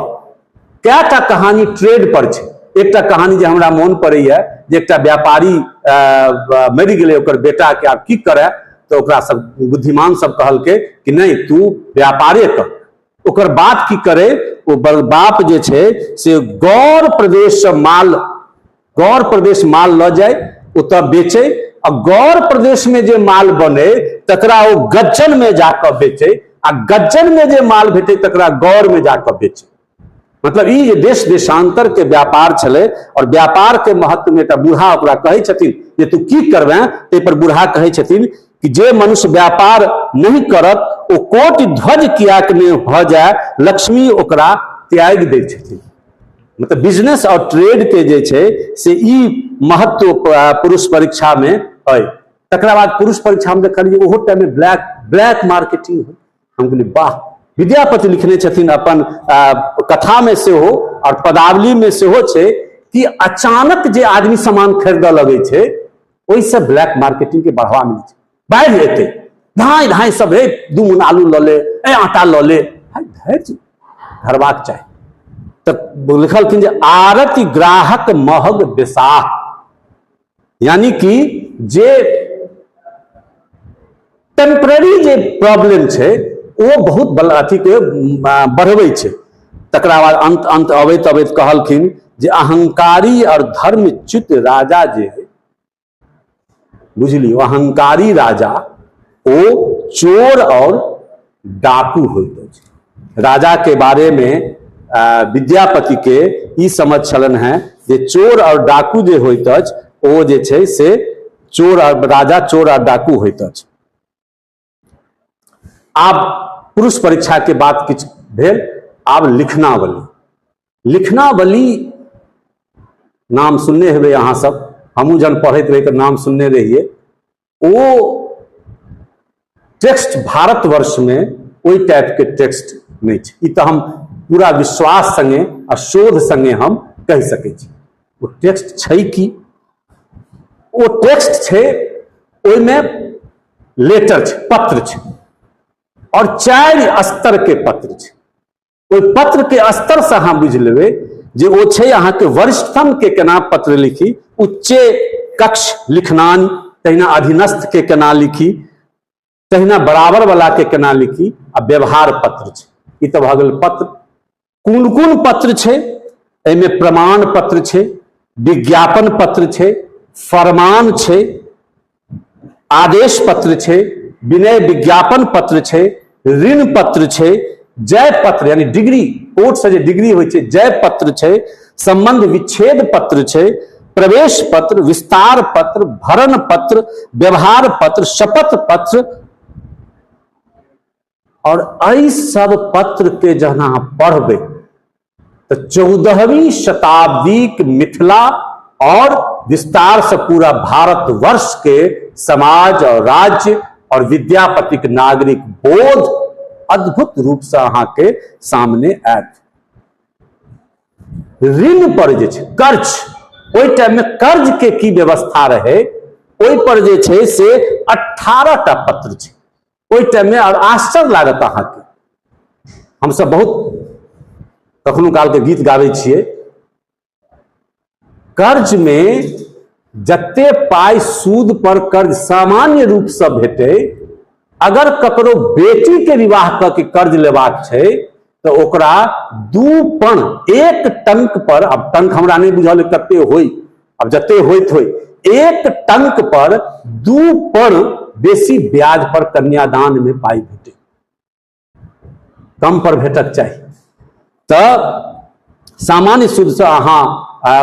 कएटा कहानी ट्रेड पर छै। एकटा कहानी जे हमरा मोन पड़ैया जे एकटा व्यापारी मरि गेलै, ओकर बेटा के आब की करए, तऽ ओकरा सब बुद्धिमान सब कहलकै कि नहि तू व्यापारे कर। ओकर बाप की करे, ओ बाप जे छै से गौर प्रदेश से माल, गौर प्रदेश माल लऽ जाय, ओतऽ बेचै, आ गौर प्रदेश में जे माल बने तकरा ओ गज्जन में जाकऽ बेचै, आ गज्जन में जे माल भेटै तकरा गौर में जाकऽ बेचै। मतलब ई जे देश देशांतर के व्यापार छलै, और व्यापार के महत्व में एकटा बूढ़ा ओकरा कहै छथिन जे तू की करबे, ताहि पर बूढ़ा कहै छथिन कि जे मनुष्य व्यापार नहीं करत ओ कोटि ध्वज कियाक नहि भऽ जाय, लक्ष्मी ओकरा त्यागि दै छथिन। मतलब बिजनेस और ट्रेड के जे छै से ई महत्व पुरुष परीक्षा में अइ। तकरा बाद पुरुष परीक्षा में देखलियै ओहो टाइम में ब्लैक ब्लैक मार्केटिंग होइ। हम कहलियै वाह, विद्यापति लिखने छथिन अपन कथा में सेहो और पदावली में सेहो छै कि अचानक जे आदमी सामान खरीदऽ लगै छै ओहिसँ ब्लैक मार्केटिंग के बढ़ावा मिलै छै। बाढ़ि एतै, धाँइ धाँइ सब, हे 2 मन आलू लऽ ले, ए आटा लऽ ले, धैर्य धरबाक चाही। तऽ लिखलखिन जे आरती ग्राहक महग बेसाह, यानी कि जे टेम्पररी जे प्रॉब्लम छै ओ बहुत बल अथी के बढ़बै छै। तकरा बाद अंत अंत अबैत अबैत कहलखिन जे अहंकारी और धर्मच्युत राजा जे है, बुझलियौ, अहंकारी राजा ओ चोर और डाकू होइत अछि। राजा के बारे में विद्यापति के ई समझ छलन है जे चोर और डाकू जे होइत अछि ओ जे छै से चोर और राजा चोर और डाकू होइत अछि। आब पुरुष परीक्षा के बात किछु भेल। आब लिखनावली, लिखनावली नाम सुनने हेबै अहाँ सब, हमहूँ जहन पढ़ैत रही तऽ नाम सुनने रहियै। ओ टेक्स्ट भारतवर्ष में ओहि टाइप के टेक्स्ट नहि छै, ई तऽ हम पूरा विश्वास संगे आ शोध संगे हम कहि सकै छी। ओ टेक्स्ट छै की, ओ टेक्स्ट छै ओहिमे लेटर छै, पत्र छै, और 4 स्तर के पत्र छै। ओहि पत्र के स्तर से अहाँ बुझि लेबै जे ओ छै अहाँके वरिष्ठतम के केना पत्र लिखी, उच्चे कक्ष लिखनान, तहिना अधीनस्थ के केना लिखी, तहिना बराबर वाला के केना लिखी, आ व्यवहार पत्र छै। ई तऽ भऽ गेल पत्र। कोन कोन पत्र छै, एहिमे प्रमाण पत्र छै, विज्ञापन पत्र छै, फरमान छै, आदेश पत्र छै, विनय विज्ञापन पत्र छै, ऋण पत्र छै, जय पत्र यानी डिग्री, कोर्ट से जे डिग्री होइ छै जय पत्र छै, संबंध विच्छेद पत्र छै, प्रवेश पत्र, विस्तार पत्र, भरण पत्र, व्यवहार पत्र, शपथ पत्र। और एहि सब पत्र के जहन अहाँ पढ़बै तऽ 14वीं शताब्दीक मिथिला और विस्तार से पूरा भारतवर्ष के समाज और राज्य और विद्यापतिक नागरिक बोध अद्भुत रूप से अहाँ के सामने आयत। ऋण पर जे छै कर्ज, ओहि टाइम में कर्ज के की व्यवस्था रहे ओहि पर जे छै से 18टा पत्र छै ओहि टाइम में। और आश्चर्य लागत अहाँके, हमसब बहुत कखनो काल के गीत गाबै छियै, कर्ज में जते पाइ सूद पर कर्ज सामान्य रूप से भेटे, अगर ककरो बेटी के विवाह कऽ के कर्ज लेबाक छै तऽ ओकरा 2 पण 1 टंक पर, अब टंक हमरा नहि बुझल कते होई, अब जते होइत होई, 1 टंक पर 2 पण बेसी ब्याज पर कन्यादान में पाई भेटे, कम पर भेटक चाही। तऽ सामान्य सूद से अहाँ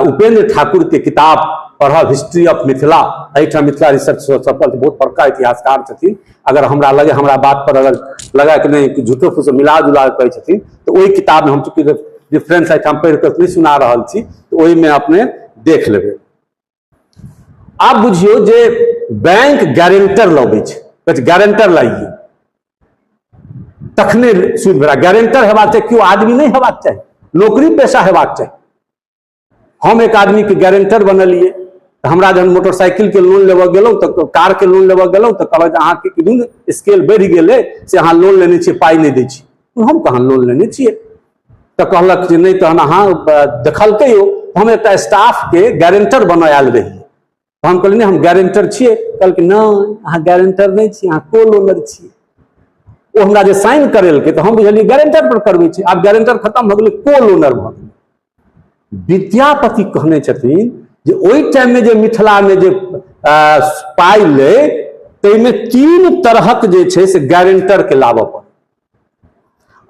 उपेंद्र ठाकुर के किताब पढ़ब, हिस्ट्री ऑफ मिथिला, एहिठाम मिथिला रिसर्च सफल बहुत बड़का इतिहासकार छथिन। अगर हमरा लगे, हमरा बात पर अगर लगा कि नहीं झूठो फूसो मिला जुला कहे छथिन, तो ओहि किताब में हम चूँकि रेफरेंस एहिठाम पढ़ि कऽ नहि सुना रहल छी, तऽ ओहिमे अपने देख लेबै। आब बुझियौ जे बैंक गारंटर लबै छै, कहै छै गारंटर लाइए तखने सूद भेला। गारंटर हेबाक चाही, केओ आदमी नहि हेबाक चाही, नौकरी पेशा हेबाक चाही। हम एक आदमी के गारंटर बनलिए, तऽ हमरा जहन मोटरसाइकिलके लोन लेबऽ गेलहुँ तऽ कारके लोन लेबऽ गेलहुँ तऽ कहलक जे अहाँके किदुन स्केल बढ़ि गेलै से अहाँ लोन लेने छियै, पाइ नहि दै छी। हम कहाँ लोन लेने छियै? तऽ कहलक जे नहि, तहन अहाँ देखलकै ओ, हम एकटा स्टाफके गारंटर बनऽ आयल रही। हम कहलियै नहि, हम गारंटर छियै। कहलकै नहि, अहाँ गारंटर नहि छी, अहाँ को लोनर छियै। ओ हमरा जे साइन करेलकै तऽ हम बुझलियै गारंटर पर करबै छै। आब गारंटर खत्म भऽ गेलै, को लोनर भऽ गेलै। विद्यापति कहने छथिन जे ओहि टाइममे जे मिथिलामे जे पाइ लै ताहिमे 3 तरहक जे छै से गारंटर के लाबऽ पड़ै।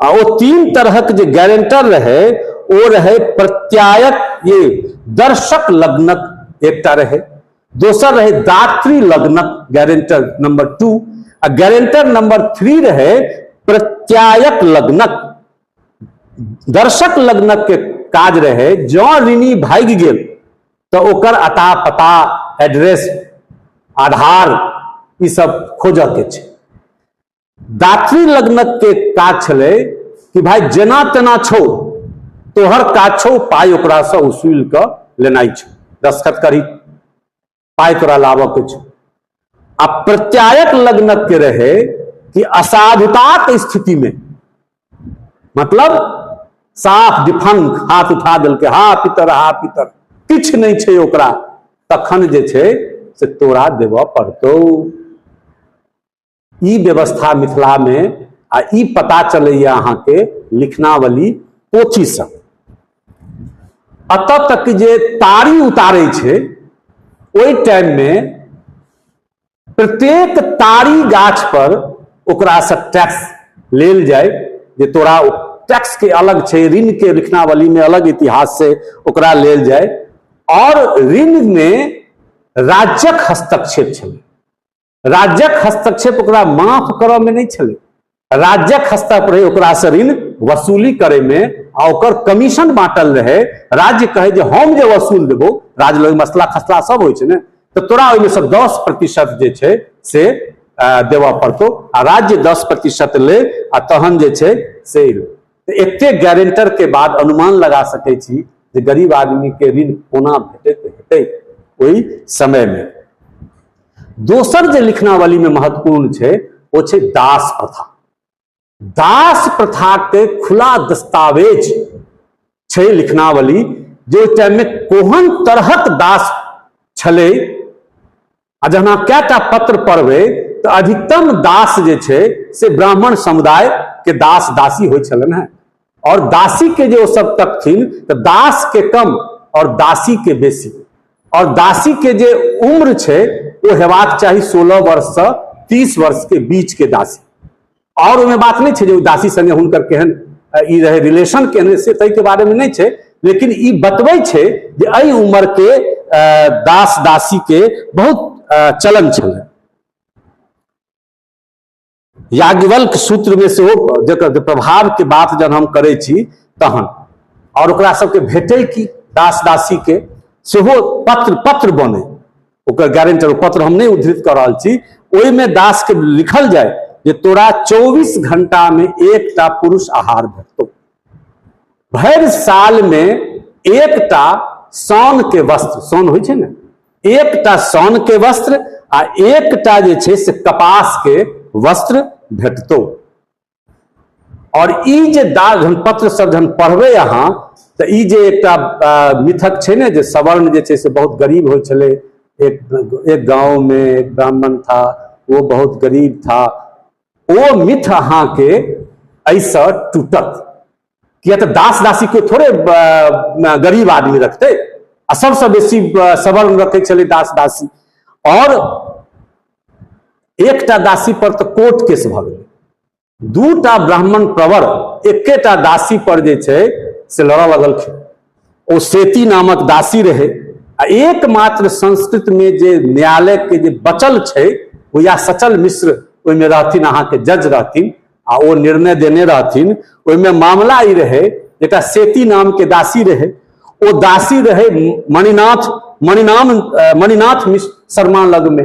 आ ओ 3 तरहक जे गारंटर रहै ओ रहै प्रत्यायक, ये दर्शक लग्नक एकटा रहै, दोसर रहै दात्री लग्नक गारंटर नंबर 2, आ गारंटर नंबर 3 रहै प्रत्यायक लग्नक। दर्शक लग्नक के काज रहे जँ ऋणी भागि गेल तऽ ओकर अता पता, एड्रेस, आधार ई सब खोजऽ के छै। दात्री लग्नक के काज छलै कि भाई जेना तेना छौ, तोहर काज छौ पाइ ओकरासँ वसूल कऽ लेनाइ छौ, दस्तखत करी, पाइ तोरा लाबऽ के छौ। आ प्रत्यायक लग्नक के रहे कि असाधुताक स्थिति में, मतलब साफ डिफंक हाथ उठा देलकै, हा पितर हा पितर, किछु नहि छै ओकरा, तखन जे छै से तोरा देबऽ पड़तौ। ई व्यवस्था मिथिला में, आ ई पता चलैया अहाँके लिखनावली पोथीसँ। एतऽ तक जे तारी उतारै छै ओहि टाइम में प्रत्येक तारी गाछ पर ओकरासँ टैक्स लेल जाय, जे तोरा टैक्स के अलग छै, ऋण के लिखनावली में अलग इतिहास से ओकरा लेल जाय। और ऋण में राज्यक हस्तक्षेप छलै। राज्यक हस्तक्षेप ओकरा माफ करऽ में नहि छलै, राज्यक हस्तक्षेप रहे ओकरा से ऋण वसूली करे में, आ ओकर कमीशन बांटल रहे। राज्य कहे जे हम जे वसूल देबो, राज्य लग मसला खसला सब होइ छै ने, तऽ तोरा ओहिमे से 10% जे छै से देबऽ पड़तौ, आ राज्य 10% ले, आ तहन जे छै से तऽ एते गारंटर के बाद अनुमान लगा सकै छी जे गरीब आदमी के ऋण कोना भेटैत हेतै ओहि समय में। दोसर जे लिखनावली में महत्वपूर्ण छै ओ छै दास प्रथा। दास प्रथा के खुला दस्तावेज छै लिखनावली, जे ओहि टाइम में कोहन तरहक दास छलै। आ जहन अहाँ कएटा पत्र पढ़बै तऽ अधिकतम दास जे छै से ब्राह्मण समुदाय के दास दासी होइ छलनि हेँ। और दासी के जे ओ सब तकथिन तऽ दास के कम और दासी के बेसी, और दासी के जे उम्र छै ओ हेबाक चाही 16 वर्ष से 30 वर्ष के बीच के दासी। और ओहिमे बात नहि छै जे ओ दासी संगे हुनकर केहन ई रहे रिलेशन केहन, से ताहि के बारे में नहि छै, लेकिन ई बतबै छै जे एहि उम्र के दास दासी के बहुत चलन छलै। याज्ञवल्क्य सूत्र में सेहो जकर प्रभाव के बात जब हम करै छी तहन, और ओकरा सबके भेटै की दास दासी के सेहो पत्र पत्र बने, ओकर गारंटर पत्र हम नहि उद्धृत कऽ रहल छी, ओहिमे दास के लिखल जाय जे तोरा 24 घंटा में एकटा पुरुष आहार भेटतौ, भरि साल में एकटा सोन के वस्त्र, सोन होइ छै ने, एकटा सोन के वस्त्र आ एकटा जे छै से कपास के वस्त्र भेटतौ। और ई जे दास जहन पत्र सब जहन पढ़बै अहाँ तऽ ई जे एकटा मिथक छै ने जे सवर्ण जे छै से बहुत गरीब होइ छलै, एक गाँव में एक ब्राह्मण था वो बहुत गरीब था, ओ मिथ अहाँके एहिसँ टूटत। किया तऽ दास दासी कोइ थोड़े गरीब आदमी रखतै, आ सबसँ बेसी सवर्ण रखै छलै दास दासी। और एकटा दासी पर तऽ कोर्ट केस भऽ गेलै, दूटा ब्राह्मण प्रवर एकेटा दासी पर जे छै से लड़ऽ लगलखिन। ओ सेती नामक दासी रहै, आ एकमात्र संस्कृत में जे न्यायालय के जे बचल छै ओ या सचल मिश्र ओहिमे रहथिन, अहाँके जज रहथिन, आ ओ निर्णय देने रहथिन। ओहिमे मामला ई रहै एकटा सेती नाम के दासी रहै, ओ दासी रहै मणिनाथ मणिनाम मणिनाथ मिश्र शर्मा लगमे,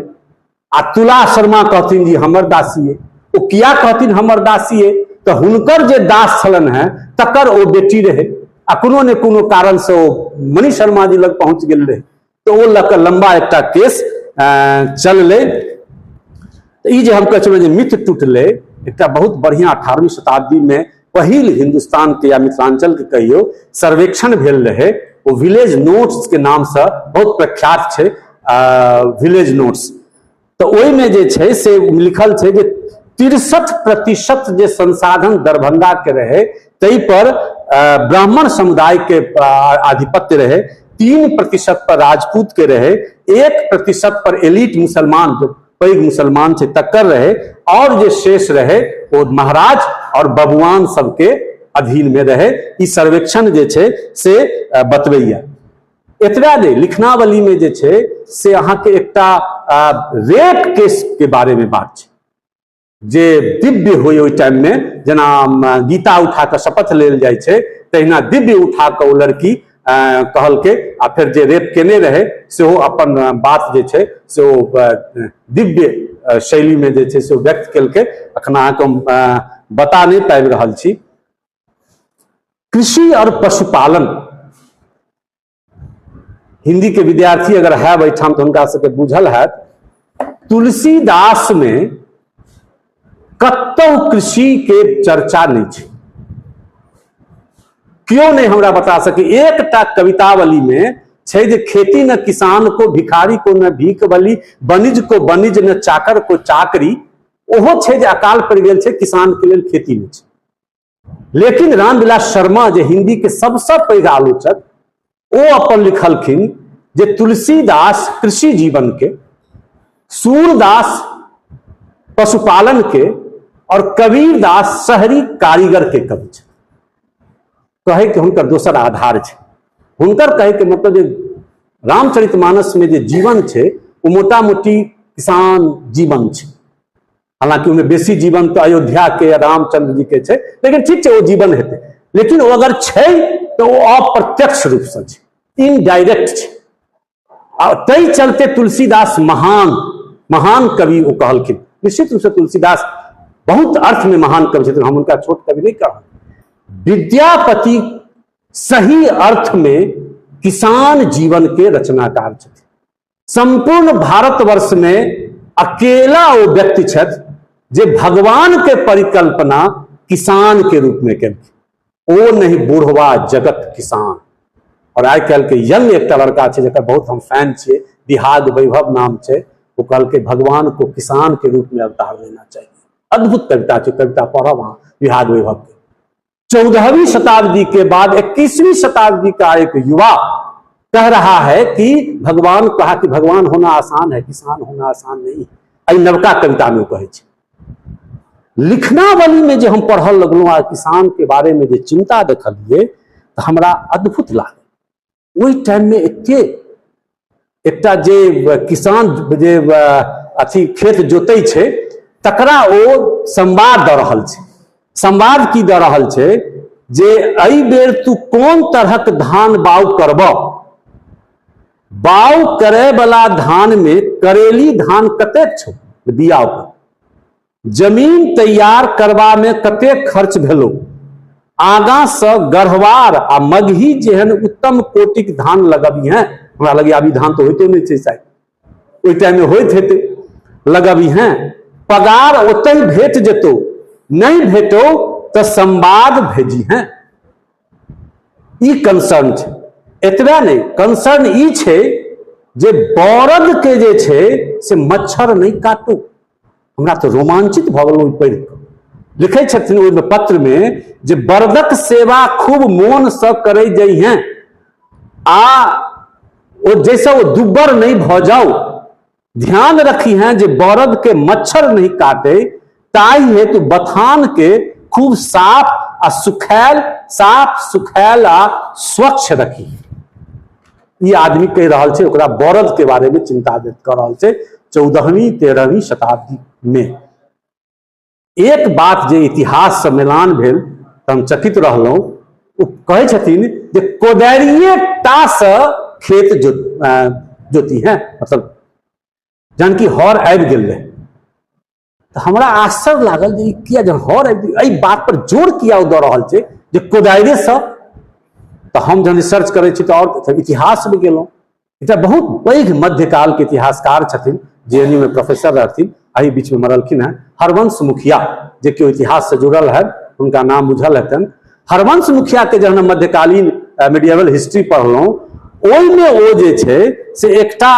आ तुला शर्मा कहथिन जी हमर दासी है। ओ किया कहथिन हमर दासी है? तऽ हुनकर जे दास छलनि हेँ तकर ओ बेटी रहै, आ कोनो ने कोनो कारण से ओ मणि शर्मा जी लग पहुंच गेल रहै। तऽ ओ लऽ कऽ लम्बा एकटा केस चललै। तऽ ई जे हम कहै छलहुँ जे मिथ टूटलै, एकटा बहुत बढ़िआँ 18वीं शताब्दी में पहिल हिंदुस्तान के या मिथिलांचल के कहियो सर्वेक्षण भेल रहे, ओ विलेज नोट्स के नाम से बहुत प्रख्यात छै विलेज नोट्स। तऽ ओहिमे जे छै से लिखल छै जे 63% जे संसाधन दरभंगा के रहे ताहि पर ब्राह्मण समुदाय के आधिपत्य रहे, 3% पर राजपूत के रहे, 1% पर एलिट मुसलमान जो पैघ मुसलमान छै तकर रहे, और जे शेष रहे ओ महाराज और बबुआन सबके अधीन में रहे। ई सर्वेक्षण जे छै से बतबैया। एतबे नहि, लिखनावली में जे छै से अहाँके एकटा रेप केस के बारे में बात छै जे दिव्य होय ओहि टाइम में, जेना गीता उठा कऽ शपथ लेल जाइ छै तहिना दिव्य उठा कऽ ओ लड़की कहलकै, आ फेर जे रेप केने रहे सेहो अपन बात जे छै से ओ दिव्य शैली में जे छै से ओ व्यक्त केलकै। अखन अहाँके हम बता नहि पाबि रहल छी। कृषि और पशुपालन, हिंदी के विद्यार्थी अगर है एहिठाम तऽ हुनका सबके बुझल हैत, तुलसीदास में कतौ कृषि के चर्चा नहीं छै। क्यों नहीं हमरा बता सके? एकटा कवितावली में छै जे खेती न किसान को, भिखारी को न भीख बली, बनिज को बनिज न चाकर को चाकरी। ओहो छै जे अकाल पड़ि गेल छै, किसान के लेल खेती नहीं छै। लेकिन रामविलास शर्मा जे हिंदी के सबसे पैघ आलोचक, ओ अपन लिखलखिन जे तुलसीदास कृषि जीवन के, सूरदास पशुपालन के और कबीरदास शहरी कारीगर के कवि छथि। कहे के हुनकर दोसर आधार छै। हुनकर कहे के मतलब जे रामचरितमानस में जे जीवन छै ओ मोटा मोटी किसान जीवन छै। हालांकि ओहिमे बेसी जीवन तऽ अयोध्या के या रामचंद्र जी के छै, लेकिन ठीक छै ओ जीवन हेतै, लेकिन ओ अगर छै तऽ ओ अप्रत्यक्ष रूप से छै, इनडायरेक्ट छै। आ ताहि चलते तुलसीदास महान महान कवि ओ कहलखिन। निश्चित रूप से तुलसीदास बहुत अर्थ में महान कवि छथिन, हम हुनका छोट कवि नहीं कहब। विद्यापति सही अर्थ में किसान जीवन के रचनाकार छथिन। संपूर्ण भारतवर्ष में अकेला वो व्यक्ति छथि जे भगवान के परिकल्पना किसान के रूप में केलखिन। ओ नहीं बूढ़वा जगत किसान। और आइ काल्हि के यंग एकटा लड़का छै जकर बहुत हम फैन छियै, बिहाग वैभव नाम छै, ओ कहलकै भगवान को किसान के रूप में अवतार लेना चाहिए। अद्भुत कविता छै, कविता पढ़ब अहाँ बिहाग वैभव के। 14वीं शताब्दी के बाद 21वीं शताब्दी का एक युवा कह रहा है कि भगवान कहा कि भगवान होना आसान है, किसान होना आसान नहीं है। एहि नवका कविता में कहै छै। लिखनावली में जे हम पढ़ल लगलहुँ आ किसान के बारे में जे चिंता देखलियै तऽ हमरा अद्भुत लागल। ओहि टाइम में एते एकटा जे किसान जे अथी खेत जोतै छै तकरा ओ संवाद दऽ रहल छै। संवाद की दऽ रहल छै जे एहि बेर तू कोन तरहक धान बाउ करब, बाउ करे वाला धान में करेली धान कतेक छौ बिया ओकर, जमीन तैयार करबा में कतेक खर्च भेलो, आगा से गढ़वार आ मगही जेहन उत्तम कोटिक धान लगबी हैं। हमरा लगे अभी धान तो होइतो नहीं छै शायद, ओहि टाइम में होइत हेतै, लगबी हैं, पगार ओतहि भेट जेतौ, नहीं भेटो तऽ संवाद भेजी हैं। ई कंसर्न छै। एतबे नहि, कंसर्न ई छै जे बरद के जे छै से मच्छर नहीं काटू। हमरा तऽ रोमांचित भऽ गेलहुँ पढ़ि कऽ। लिखै छथिन ओहिमे पत्र में जे बरदक सेवा खूब मोनसँ करै जइहें आ ओ जैसे ओ दुब्बर नहीं भऽ जाओ, ध्यान रखी हैं जे बरद के मच्छर नहीं काटे, ताहि हेतु बथान के खूब साफ आ सुखैल, साफ सुखैल आ स्वच्छ रखी। ई आदमी कहि रहल छै, ओकरा बरद के बारे में चिंता व्यक्त कऽ रहल छै 14वीं 13वीं शताब्दी में। एक बात जे इतिहास से मिलान भेल तऽ हम चकित रहलहुँ। ओ कहै छथिन जे कोदारिये टा से खेत जोती है, मतलब जहन कि हर आबि गेल रहे। तऽ हमरा आश्चर्य लागल जे ई किया जहन हर आबि गेल, एहि बात पर जोर किया ओ दऽ रहल छै जे कोदारिये से। तऽ हम जहन रिसर्च करै छी तऽ और इतिहास में गेलहुँ। एकटा बहुत पैघ मध्यकाल के इतिहासकार छथिन, जेएनयू में प्रोफेसर रहथिन, एहि बीच में मरलखिन हैं, हरवंश मुखिया, जे केओ इतिहास से जुड़ल है हुनका नाम बुझल हेतनि। हरवंश मुखिया के जहन हम मध्यकालीन मिडिएवल हिस्ट्री पढ़लहुँ, ओहिमे ओ जे छै से एकटा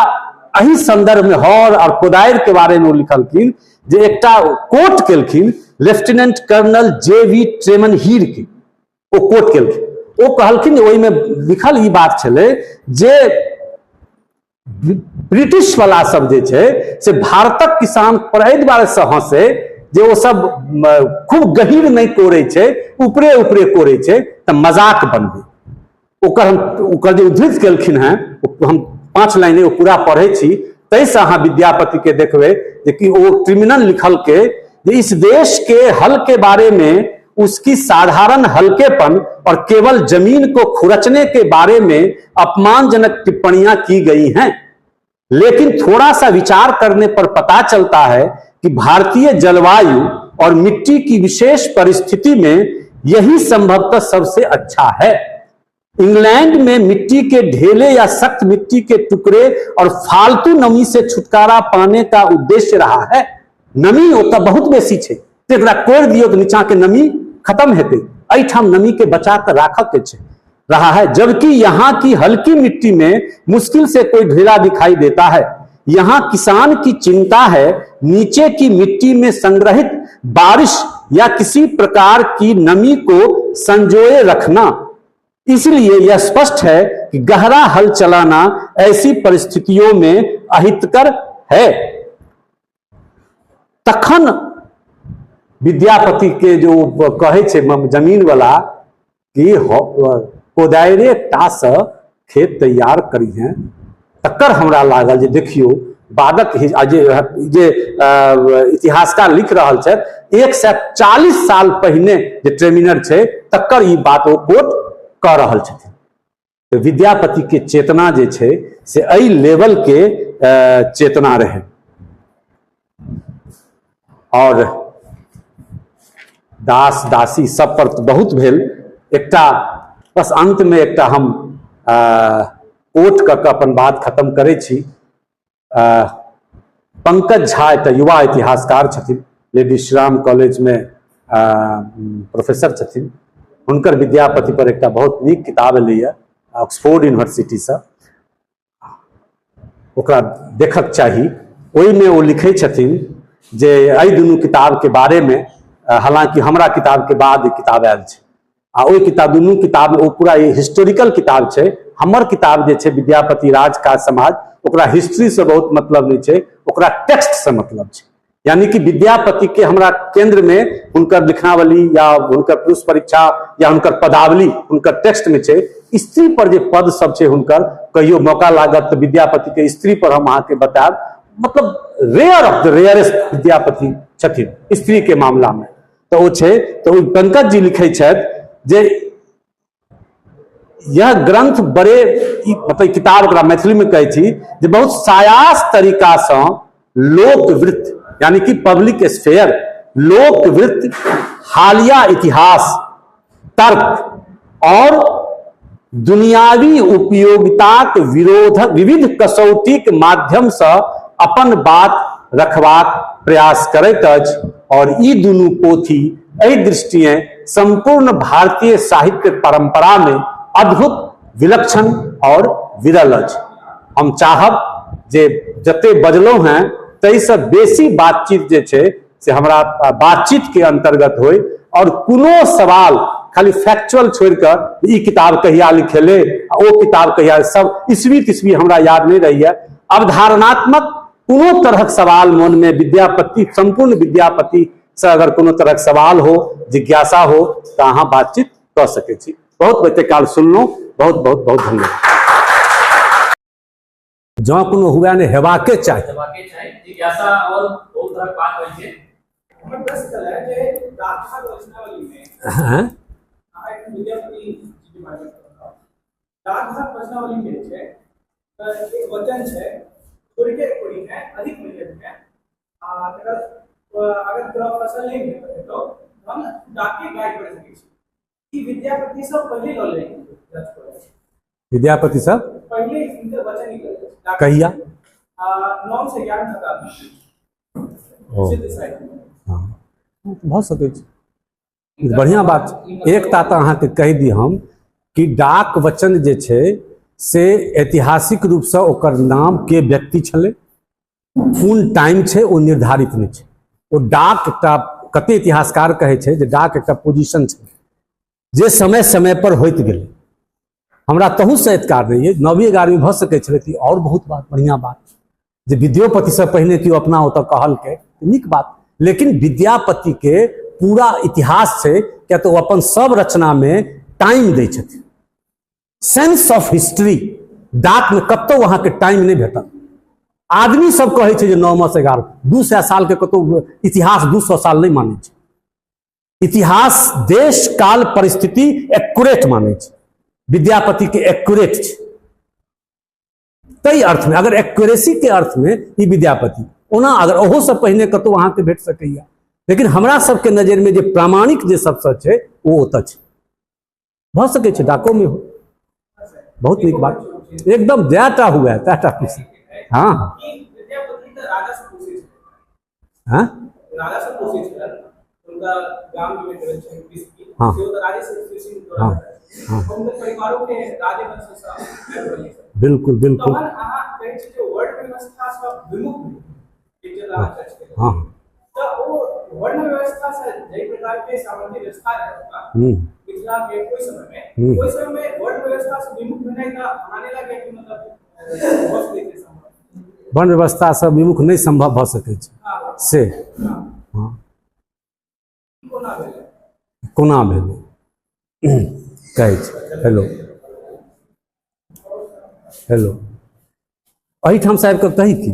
एहि संदर्भ में हर और कोदारि के बारे में ओ लिखलखिन जे एकटा कोट केलखिन lieutenant colonel J V Tremenheere के, ओ कोट केलखिन। ओ कहलखिन ओहिमे लिखल ई बात छलै जे ब्रिटिश वाला सब जे छै से भारतक किसान पर एहि दुआरे से हंसे जे ओ सब खूब गहीर नहि कोड़ै छै, ऊपरे ऊपरे कोड़ै छै, तऽ मजाक बनबै। ओकर हम ओकर जे उद्धृत केलखिन हेँ हम 5 लाइन ओ पूरा पढ़ै छी, ताहिसँ अहाँ विद्यापति के देखबै जे कि ओ ट्रिमिनल लिखलकै जे इस देश के हल के बारे में उसकी साधारण हल्केपन और केवल जमीन को खुरचने के बारे में अपमानजनक टिप्पणियां की गई हैं, लेकिन थोड़ा सा विचार करने पर पता चलता है कि भारतीय जलवायु और मिट्टी की विशेष परिस्थिति में यही संभवतः सबसे अच्छा है। इंग्लैंड में मिट्टी के ढेले या सख्त मिट्टी के टुकड़े और फालतू नमी से छुटकारा पाने का उद्देश्य रहा है। नमी ओतऽ बहुत बेसी छै, तऽ एकरा कोड़ि दियौ तऽ नीचा के नमी खत्म हेतै, एहिठाम नमी के बचा कऽ राखऽ के छै रहा है, जबकि यहाँ की हल्की मिट्टी में मुश्किल से कोई ढेला दिखाई देता है। यहाँ किसान की चिंता है नीचे की मिट्टी में संग्रहित बारिश या किसी प्रकार की नमी को संजोए रखना, इसलिए यह स्पष्ट है कि गहरा हल चलाना ऐसी परिस्थितियों में अहितकर है। तखन विद्यापति के जो कहै छै जमीन वाला कि कोदारिे टा से खेत तैयार करिहें, तकर हमरा लागल जे देखियौ बादक जे जे इतिहासकार लिख रहल छथि 140 साल पहिने जे ट्रेमिनर छै तकर ई बात ओ कोट कऽ रहल छथिन। तऽ विद्यापति के चेतना जे छै से एहि लेवल के चेतना रहै। और दास दासी सब पर तऽ बहुत भेल, एकटा बस अंत में एकटा हम कोट कऽ के अपन बात खत्म करै छी। पंकज झा एकटा युवा इतिहासकार छथिन, लेडी श्रीराम कॉलेज में प्रोफेसर छथिन, हुनकर विद्यापति पर एकटा बहुत नीक किताब एलैए ऑक्सफोर्ड यूनिवर्सिटीसँ, ओकरा देखक चाही। ओहिमे ओ लिखै छथिन जे एहि दुनू किताबके बारेमे, हालांकि हमरा किताबके बाद ई किताब आयल छै आ ओहि किताब दुनू किताबमे ओ पूरा हिस्टोरिकल किताब छै। हमर किताब जे छै विद्यापति राजकाज समाज, ओकरा हिस्ट्रीसँ बहुत मतलब नहि छै, ओकरा टेक्स्टसँ मतलब छै। यानी कि विद्यापति के हमरा केंद्र में हुनकर लिखनावली या हुनकर पुरुष परीक्षा या हुनकर पदावली हुनकर टेक्स्ट में छै। स्त्री पर जे पद सब छै हुनकर, कहियो मौका लागत तऽ विद्यापति के स्त्री पर हम अहाँके बतायब, मतलब rare of the rarest Vidyapati छथिन स्त्री के मामला में। तऽ ओ छै, तऽ ओ पंकज जी लिखै छथि जे यह ग्रंथ बड़े मतलब किताब ओकरा मैथिली में कहै छी जे बहुत सायास तरीका से लोकवृत्त यानी कि पब्लिक स्फेयर, लोकवृत्त, हालिया इतिहास, तर्क और दुनियावी उपयोगिताक विरोधक विविध कसौटीक माध्यम से अपन बात रखबाक प्रयास करैत अछि। और ई दुनू पोथी एहि दृष्टिए संपूर्ण भारतीय साहित्य परंपरा में अद्भुत, विलक्षण और विरल अछि। हम चाहब जे जते बजलहुँ हैं ताहिसँ बेसी बातचीत जे छै से हमरा बातचीत के अंतर्गत होय और कोनो सवाल खाली फैक्चुअल छोड़ कऽ ई किताब कहिया लिखेले आ ओ किताब कहिया, सब ईस्वी तीसवी हमरा याद नहीं रही है। अवधारणात्मक कोनो तरहक सवाल मन में विद्यापति, संपूर्ण विद्यापति से अगर कोनो तरहक सवाल हो, जिज्ञासा हो, तो अहाँ बातचीत कऽ सकै छी। बहुत बहुते काल सुनलहुँ, बहुत बहुत बहुत धन्यवाद। जँ कोनो हुए ने हेबाके चाही, हेबाके चाही, जिज्ञासा और बहुत तरहक बात होइ छै। हमर प्रश्न छलै जे गाथा रचनावली में अहाँ एखन विद्यापति जी के बारे में कहलहुँ, गाथा रचनावली में जे छै तऽ एक वचन छै थोड़के थोड़ी है अधिक मिलत है, आ तकर अगर तोरा फसल नहि हेतौ तऽ हम डाके गाइड कर सकै छी। ई विद्यापति सब पहिले लऽ लै विद्यापति सब पहिले हिनकर वचन निकलल। कहिया? 9 से 11 शताब्दी। हँ, भऽ सकै छै, बढ़िआँ बात। एकटा तऽ अहाँके कहि दी हम कि डाक वचन जे छै से ऐतिहासिक रूपसँ ओकर नाम के व्यक्ति छलै, कोन टाइम छै, ओ निर्धारित नहि छै। ओ डाक एकटा, कते इतिहासकार कहै छै जे डाक एकटा पोजिशन छै जे समय समय पर होइत गेलै। हमरा तहूसँ एतकार नहि अइ, 9वीं 11वीं भऽ सकै छलै। तऽ आओर बहुत बात बढ़िआँ बात जे विद्योपतिसँ पहिने केओ अपना ओतऽ कहलकै, नीक बात। लेकिन विद्यापतिके पूरा इतिहास छै, किया तऽ ओ अपन सब रचनामे टाइम दै छथिन, सेंस ऑफ हिस्ट्री। डाकमे कतहु अहाँके टाइम नहि भेटत। आदमी सब कहै छै जे 9 से 11, 200 सालके कतहु इतिहास 200 साल नहि मानै छै। इतिहास देश काल परिस्थिति एक्युरेट मानै छै। विद्यापतिके एक्युरेट छै, ताहि अर्थमे अगर एक्युरेसी के अर्थमे ई विद्यापति, ओना अगर ओहोसँ पहिने कतहु अहाँके भेट सकैया, लेकिन हमरा सबके नजरिमे जे प्रामाणिक जे सबसँ छै ओ ओतऽ छै। भऽ सकै छै डाकोमे हो, बहुत नीक बात, एकदम जएटा हुए तएटा खुशी। हँ हँ हँ हँ हँ, बिल्कुल बिल्कुल। हँ वर्ण व्यवस्थासँ विमुख नहि सम्भव भऽ सकै छै से। हँ, कोना भेलै कहै छै। हेलो हेलो, एहिठाम साहब के कही की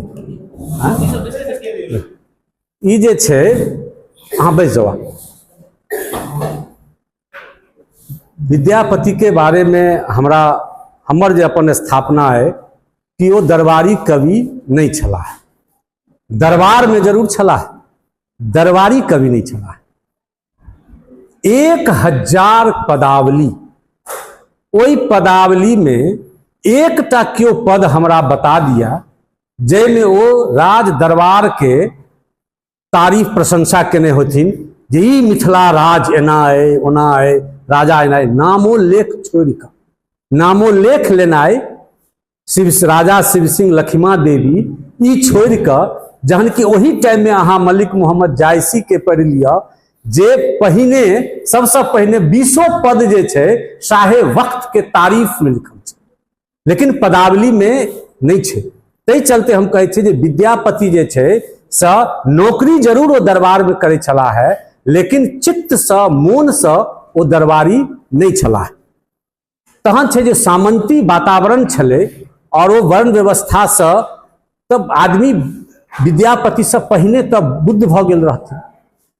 ई जे छै, अहाँ बैस जाउ। विद्यापति के बारे में हमरा हमर जे अपन स्थापना है कि ओ दरबारी कवि नहीं छलाह। दरबार में जरूर छलाह, दरबारी कवि नहीं छलाह। 1000 पदावली, ओहि पदावली में एकटा क्यों पद हमरा बता दिया जाहिमे ओ राज दरबार के तारीफ प्रशंसा केने होथिन जे ई मिथिला राज एना अइ ओना अइ, राजा एना अइ। नामोल्लेख छोड़ि कऽ, नामोल्लेख लेनाइ शिव राजा शिव सिंह लखिमा देवी ई छोड़ि कऽ, जहन कि ओही टाइममे अहाँ मलिक मोहम्मद जायसी के पढ़ि लिअ जे पहिने सबसँ पहिने 20 पद जे छै शाहे वक्त के तारीफ में लिखल छै, लेकिन पदावली में नहीं छै। ताहि चलते हम कहै छियै जे विद्यापति जे छै से नौकरी जरूर ओ दरबार में करै छलाह है, लेकिन चित्तसँ मोनसँ ओ दरबारी नहीं छलाह। तहन छै जे सामंती वातावरण छलै और ओ वर्ण व्यवस्थासँ तब आदमी विद्यापतिसँ पहिने तब बुद्ध भऽ गेल रहथिन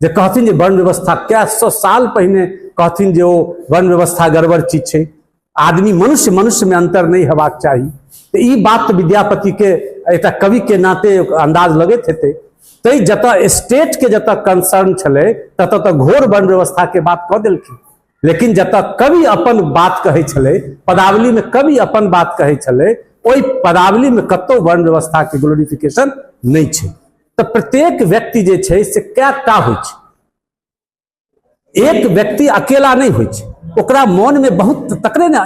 जे कहथिन जे वर्ण व्यवस्था कै सौ साल पहिने कहथिन जे ओ वर्ण व्यवस्था गड़बड़ चीज छै, आदमी मनुष्य मनुष्य में अंतर नहीं हेबाक चाही। तो ई बात तो विद्यापति के एकटा कवि के नाते अंदाज लगैत हेतै। तै जतऽ स्टेट के जतऽ कंसर्न छलै ततऽ तऽ घोर वर्ण व्यवस्था के बात कऽ देलखिन, लेकिन जतऽ कवि अपन बात कहै छलै, पदावली में कवि अपन बात कहै छलै, ओहि पदावली में कतौ वर्ण व्यवस्था के ग्लोरिफिकेशन नहीं छै। तऽ प्रत्येक व्यक्ति जे छै से कएटा होइ छै, एक व्यक्ति अकेला नहीं होइ छै, ओकरा मन में बहुत तकरे ने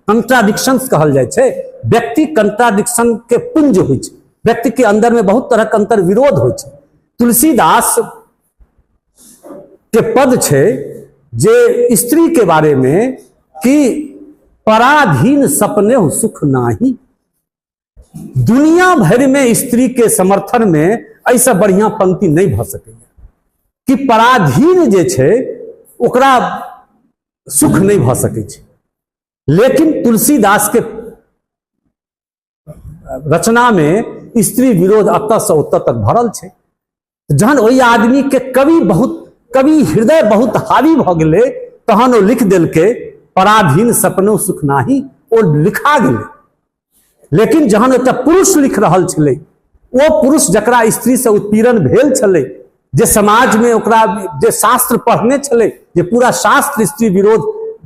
कंट्राडिक्शंस कहल जाइ छै। व्यक्ति कंट्राडिक्शन के पुंज होइ छै, व्यक्ति के अंदर में बहुत तरह के अंतर विरोध होइ छै। तुलसीदास के पद छै जे स्त्री के बारे में कि पराधीन सपने हो सुख नाही। दुनिया भरि में स्त्री के समर्थन में ऐसा बढ़िया पंक्ति नहीं भऽ सकैया कि पराधीन जे छै ओकरा सुख नहीं भऽ सकै छै। लेकिन तुलसीदास के रचना में स्त्री विरोध अतः से ओतऽ तक भरल छै। जहन ओहि आदमी के कवि बहुत कवि हृदय बहुत हावी भऽ गेलै तहन ओ लिख देलकै पराधीन सपनो सुख नाही, ओ लिखा गेलै। लेकिन जहन एकटा पुरुष लिख रहल छलै, ओ पुरुष जकरा स्त्री से उत्पीड़न भेल छलै, जे समाज में ओकरा जे शास्त्र पढ़ने छलै, जे पूरा शास्त्र स्त्री विरोध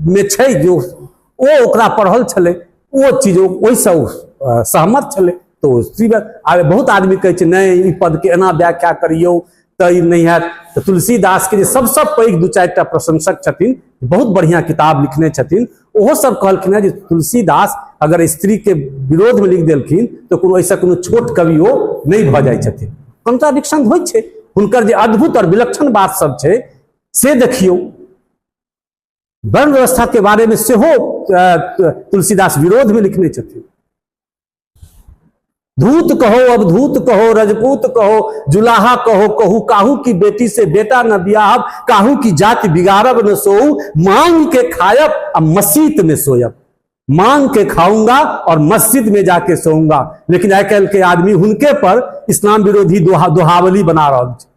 में छै, जो ओ ओकरा पढ़ल छलै, ओ चीज ओहिसँ ओ सहमत छलै। तो स्त्री आ बहुत आदमी कहै छै नहि ई पदके एना व्याख्या करियौ तऽ ई नहि हैत। तऽ तुलसीदास के जे सबसँ पैघ 2-4 टा प्रशंसक छथिन, बहुत बढ़िया किताब लिखने छथिन, ओहो सब कहलखिन हेँ जे तुलसीदास अगर स्त्री के विरोध में लिख देलखिन तऽ कोनो ऐसा कोनो छोट कवि ओ नहि भऽ जाइ छथिन। कॉन्ट्राडिक्शन होइ छै। हुनकर जे अद्भुत और विलक्षण बात सब छै से देखियौ। वर्ण व्यवस्था के बारे में सेहो तुलसीदास विरोध में लिखने छथिन। धूत कहो अवधूत कहो रजपूत कहो जुलाहा कहो, कहू काहू की बेटी से बेटा न बियाहब, काहू की जाति बिगाड़ब न सोऊ, मांग के खायब आ मस्जिद में सोयब। मांग के खाऊंगा और मस्जिद में जाके सोऊंगा। लेकिन आइ काल्हि के आदमी हुनके पर इस्लाम विरोधी दोहावली बना रहल छै।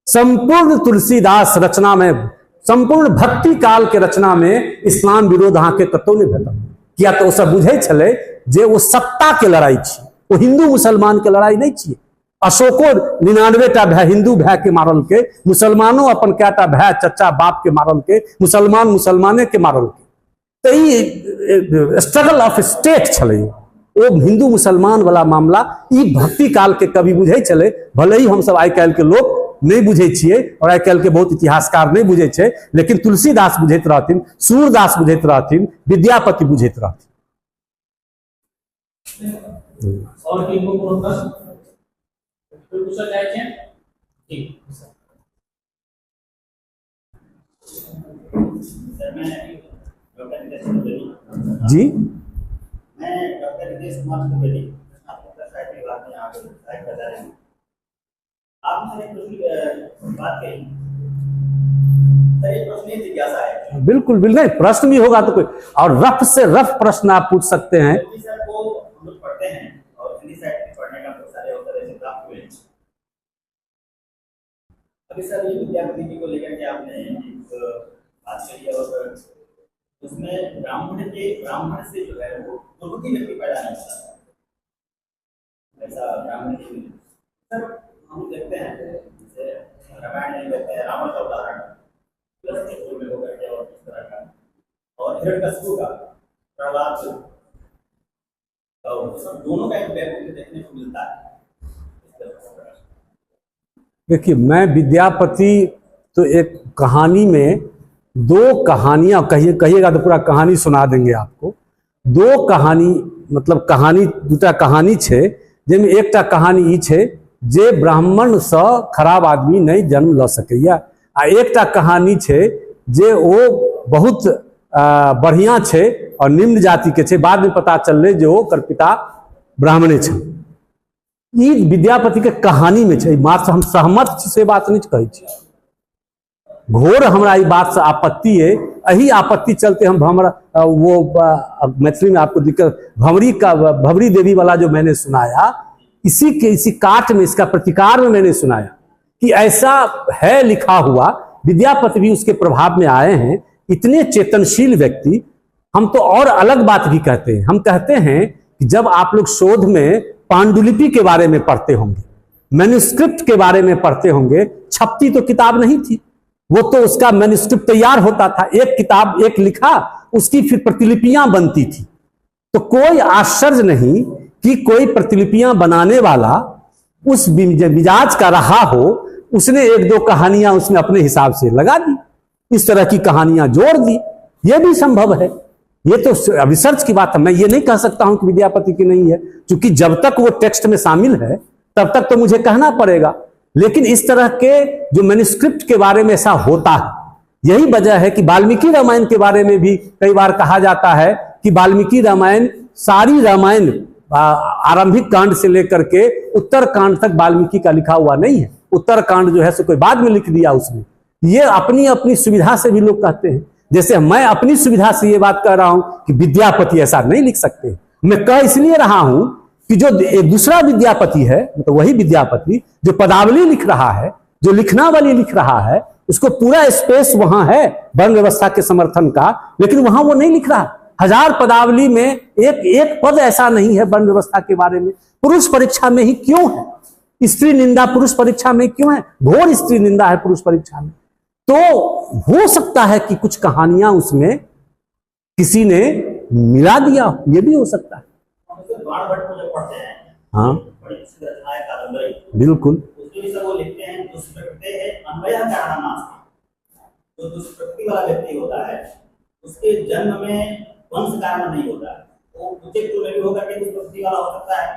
संपूर्ण तुलसीदास रचना में, संपूर्ण भक्ति काल के रचना में इस्लाम विरोध अहाँके कतौ नहि भेटत। किया तऽ ओ सब बुझै छलै जे ओ सत्ता के लड़ाई छी, ओ हिंदू मुसलमान के लड़ाई नहि छियै। अशोको 99 टा भाय हिंदू भाय के मारलकै, मुसलमानो अपन कएटा भाय चचा बाप के मारलकै, मुसलमान मुसलमाने के मारलकै। तऽ ई स्ट्रगल ऑफ स्टेट छलै, ओ हिंदू मुसलमान वाला मामला ई भक्ति काल के कवि बुझै छलै। भले ही हमसब आइ काल्हि के लोक नहि बुझै छियै और आइ काल्हि के बहुत इतिहासकार नहि बुझै छै, लेकिन तुलसीदास बुझैत रहथिन, सूरदास बुझैत रहथिन, विद्यापति बुझैत रहथिन। और किनको कोनो प्रश्न कोइ पूछऽ चाहै छै? ठीक सर। सर, मैं डॉक्टर नितेश चतुर्वेदी जी। मैं डॉक्टर नितेश कुमार चतुर्वेदी, स्नातकोत्तर साहित्य विभाग में यहाँ पे सहायक प्राचार्य हूँ। आपने सर एक प्रश्न बात कही सर, एक प्रश्न ही जिज्ञासा है। बिल्कुल बिल्कुल, नहीं प्रश्न भी होगा तो कोई और रफ से रफ प्रश्न आप पूछ सकते हैं। क्योंकि सर वो हम लोग पढ़ते हैं और हिंदी साहित्य पढ़ने का बहुत सारे अवसर ऐसे प्राप्त हुए हैं। अभी सर ये विद्यापति जी को लेकर के आपने एक बात कही और उसमें ब्राह्मण से जो है वो दुर्गति व्यक्ति पैदा नहीं होता, ऐसा ब्राह्मण के सर हम देखते हैं, जैसे रामायण में देखते हैं रावण का उदाहरण प्लस के रूप में होकर के और इस तरह का, और हिरण्यकशिपु का प्रहलाद, तो सब दोनों का एक वैरुद्ध देखने को मिलता है। देखिए, मैं विद्यापति तो एक कहानी में दो कहानियां कहिएगा तो पूरा कहानी सुना देंगे आपको। दो कहानी मतलब कहानी दूटा कहानी छै, जाहिमे एकटा कहानी ई छै जे ब्राह्मण सँ खराब आदमी नहि जन्म लऽ सकैया, आ एकटा कहानी छै जे ओ बहुत बढ़िआँ छै और निम्न जातिके छै, बादमे पता चललै जे ओकर पिता ब्राह्मणे छै। ई विद्यापति के कहानी में छै। ई बात से हम सहमत छी से बात नहीं कहै छी। घोर हमरा ई बात से आपत्ति है। एही आपत्ति चलते हम भमर, वो मैथिली में आपको दिक्कत, भंवरी का भंवरी देवी वाला जो मैंने सुनाया, इसी के इसी काट में इसका प्रतिकार में मैंने सुनाया कि ऐसा है लिखा हुआ। विद्यापति भी उसके प्रभाव में आए हैं, इतने चेतनशील व्यक्ति। हम तो और अलग बात भी कहते हैं। हम कहते हैं कि जब आप लोग शोध में पांडुलिपि के बारे में पढ़ते होंगे, मैन्युस्क्रिप्ट के बारे में पढ़ते होंगे, छपती तो किताब नहीं थी, वो तो उसका मैन्युस्क्रिप्ट तैयार होता था, एक किताब एक लिखा उसकी फिर प्रतिलिपियां बनती थी। तो कोई आश्चर्य नहीं कि कोई प्रतिलिपियां बनाने वाला उस मिजाज का रहा हो, उसने एक दो कहानियां उसने अपने हिसाब से लगा दी, इस तरह की कहानियां जोड़ दी, यह भी संभव है। ये तो रिसर्च की बात है, मैं ये नहीं कह सकता हूं कि विद्यापति की नहीं है, क्योंकि जब तक वो टेक्स्ट में शामिल है तब तक तो मुझे कहना पड़ेगा। लेकिन इस तरह के जो मैन्युस्क्रिप्ट के बारे में ऐसा होता है, यही वजह है कि वाल्मीकि रामायण के बारे में भी कई बार कहा जाता है कि वाल्मीकि रामायण सारी रामायण आरंभिक कांड से लेकर के उत्तर कांड तक वाल्मीकि का लिखा हुआ नहीं है। उत्तर कांड जो है सो कोई बाद में लिख दिया उसने। ये अपनी अपनी सुविधा से भी लोग कहते हैं। जैसे मैं अपनी सुविधा से ये बात कह रहा हूं कि विद्यापति ऐसा नहीं लिख सकते, मैं कह इसलिए रहा हूं कि जो एक दूसरा विद्यापति है, मतलब वही विद्यापति जो पदावली लिख रहा है, जो लिखनावली लिख रहा है, उसको पूरा स्पेस वहां है वर्ण व्यवस्था के समर्थन का, लेकिन वहां वो नहीं लिख रहा। 1000 पदावली में एक एक पद ऐसा नहीं है वर्ण व्यवस्था के बारे में। पुरुष परीक्षा में ही क्यों है स्त्री निंदा? पुरुष परीक्षा में क्यों है? घोर स्त्री निंदा है पुरुष परीक्षा में। तो हो सकता है कि कुछ कहानियां उसमें किसी ने मिला दिया, ये भी हो सकता है। हम जैसे बाणभट्ट को जब पढ़ते हैं हाँ बड़ी प्रसिद्ध रचना है कादम्बरी, बिल्कुल। उसमें भी सब वो लिखते हैं दुष्प्रकृति है अन्वय कारणमास्ति। जो दुष्प्रकृति वाला व्यक्ति होता है उसके जन्म में वंश कारण नहीं होता है, वो ऊंचे कुल में भी होकर के दुष्प्रकृति वाला हो सकता है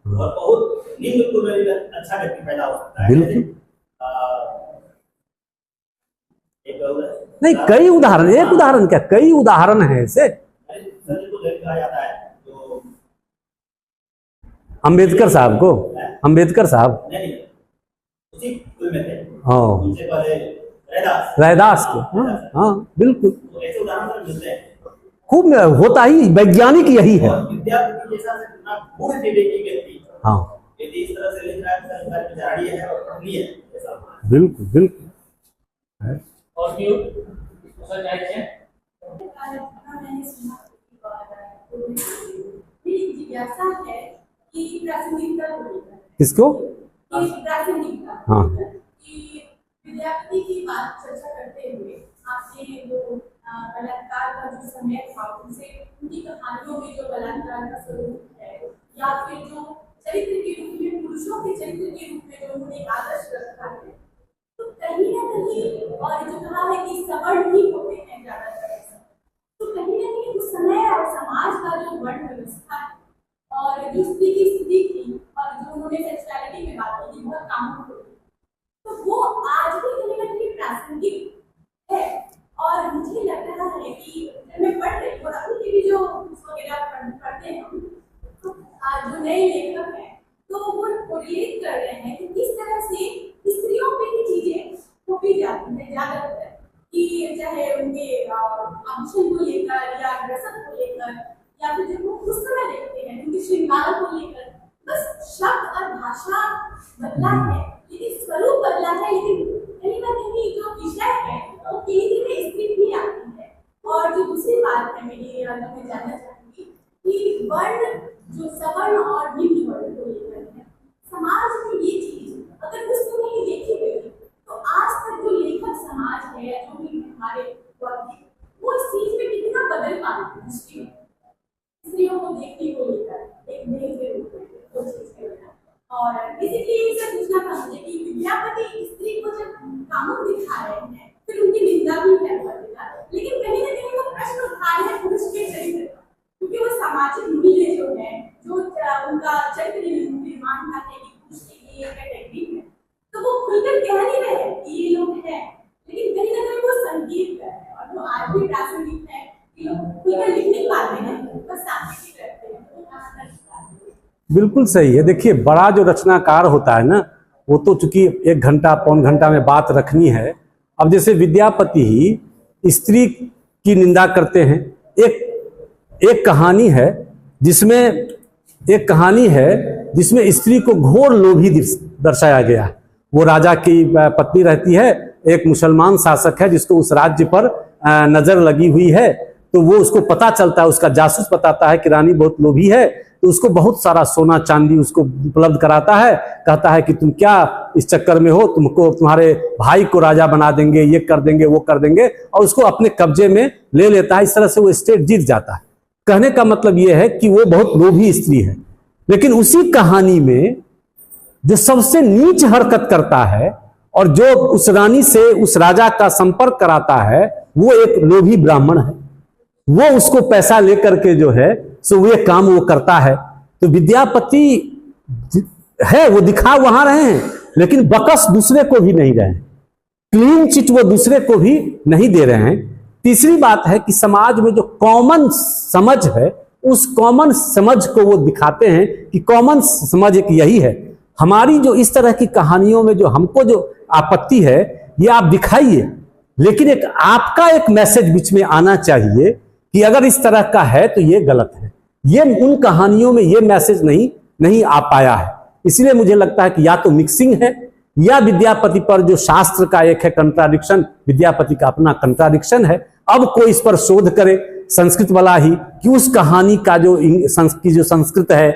और बहुत निम्न कुल में भी अच्छा व्यक्ति पैदा हो सकता है। बिल्कुल। नहीं, कई उदाहरण, एक उदाहरण क्या, कई उदाहरण है ऐसे। कहा जाता है तो अंबेडकर साहब को, अंबेडकर साहब नहीं, उसी कुल में थे। हाँ, उनसे पहले रैदास, रैदास को, हाँ हाँ बिल्कुल। तो ऐसे उदाहरण मिलते हैं, खूब होता ही, वैज्ञानिक यही है। विद्यापति जैसा गूढ़ विवेकी व्यक्ति, हाँ, यदि इस तरह से लिख रहा है तो है और पढ़नी है ऐसा। बिल्कुल बिल्कुल। और क्यों पूछना चाहिए? मैंने सुना मेरी जिज्ञासा है कि प्रासंगिकता को लेकर, किसको? प्रासंगिकता, हाँ, कि विद्यापति की बात चर्चा करते हुए आपने वो बलात्कार का जो समय था, उनसे उनकी कहानियों में जो बलात्कार का स्वरूप है, या फिर जो चरित्र के रूप में, पुरुषों के चरित्र के रूप में जो उन्होंने आदर्श रखा है, तो कहीं ना कहीं, और जो कहा है कि सवर्ण ही होते हैं ज्यादातर, तो कहीं ना कहीं उस समय और समाज का जो वर्ण व्यवस्था है और जो स्त्री की स्थिति थी और जो उन्होंने सेक्सुअलिटी में बात की थी, बहुत कामुक होती, तो वो आज भी कहीं ना कहीं प्रासंगिक है। और मुझे लग रहा है कि जब मैं पढ़ रही हूँ और अभी भी जो वगैरह पढ़ते हैं, तो आज जो नए लेखक हैं तो वो कोरिलेट कर रहे हैं कि किस तरह से स्त्रियों पे ही चीजें थोपी जाती हैं ज्यादातर, कि चाहे उनके आभूषण को लेकर या ड्रेसअप को लेकर, या फिर जब वो उस समय देखते हैं उनके श्रृंगार को लेकर, बस शब्द और भाषा बदला है लेकिन स्वरूप बदला है, लेकिन कहीं ना कहीं जो विषय है वो केंद्र में स्त्री भी आती है। और जो दूसरी बात है मेरी, जो मैं जानना चाहूंगी कि वर्ण जो सवर्ण और निम्न वर्ण को लेकर है समाज में, ये चीज अगर उस समय ही देखी गई तो आज तक जो लेखक समाज है, जो भी हमारे वो इस चीज में कितना बदल पा रहे हैं दृष्टि में, स्त्रियों को देखने को लेकर एक नए के रूप में वो चीज है। और बेसिकली ये सब पूछना था मुझे कि विद्यापति स्त्री को जब कामुक दिखा रहे हैं, फिर उनकी निंदा भी है बहुत जगह, लेकिन कहीं ना कहीं वो प्रश्न उठा रहे हैं पुरुष के चरित्र का, क्योंकि वो सामाजिक मूल्य जो है, जो उनका चरित्र निर्माण का है कि पुरुष के लिए कैटेगरी है, तो वो खुलकर कह नहीं रहे कि ये लोग हैं, लेकिन कहीं ना कहीं वो संकेत कर रहे हैं और वो आज भी प्रासंगिक है कि लोग खुलकर लिख नहीं पाते हैं, बस सामने करते हैं। बिल्कुल सही है। देखिए, बड़ा जो रचनाकार होता है ना, वो तो चूंकि 1 घंटा 0.75 घंटा में बात रखनी है। अब जैसे विद्यापति ही स्त्री की निंदा करते हैं। एक कहानी है जिसमें, एक कहानी है जिसमें स्त्री को घोर लोभी दर्शाया गया है। वो राजा की पत्नी रहती है, एक मुसलमान शासक है जिसको उस राज्य पर नजर लगी हुई है, तो वो उसको पता चलता है, उसका जासूस बताता है कि रानी बहुत लोभी है, तो उसको बहुत सारा सोना चांदी उसको उपलब्ध कराता है, कहता है कि तुम क्या इस चक्कर में हो, तुमको तुम्हारे भाई को राजा बना देंगे, ये कर देंगे, वो कर देंगे, और उसको अपने कब्जे में ले लेता है। इस तरह से वो स्टेट जीत जाता है। कहने का मतलब ये है कि वो बहुत लोभी स्त्री है। लेकिन उसी कहानी में जो सबसे नीच हरकत करता है और जो उस रानी से उस राजा का संपर्क कराता है, वो एक लोभी ब्राह्मण है। वो उसको पैसा लेकर के जो है सो वो काम वो करता है। तो विद्यापति है, वो दिखा वहां रहे हैं, लेकिन बकस दूसरे को भी नहीं रहे हैं, क्लीन चिट वो दूसरे को भी नहीं दे रहे हैं। तीसरी बात है कि समाज में जो कॉमन समझ है, उस कॉमन समझ को वो दिखाते हैं कि कॉमन समझ एक यही है। हमारी जो इस तरह की कहानियों में जो हमको जो आपत्ति है, ये आप दिखाइए, लेकिन एक आपका एक मैसेज बीच में आना चाहिए कि अगर इस तरह का है तो ये गलत है। ये उन कहानियों में ये मैसेज नहीं आ पाया है। इसलिए मुझे लगता है कि या तो मिक्सिंग है, या विद्यापति पर जो शास्त्र का एक है कंट्राडिक्शन, विद्यापति का अपना कंट्राडिक्शन है। अब कोई इस पर शोध करे संस्कृत वाला ही, कि उस कहानी का जो जो संस्कृत है,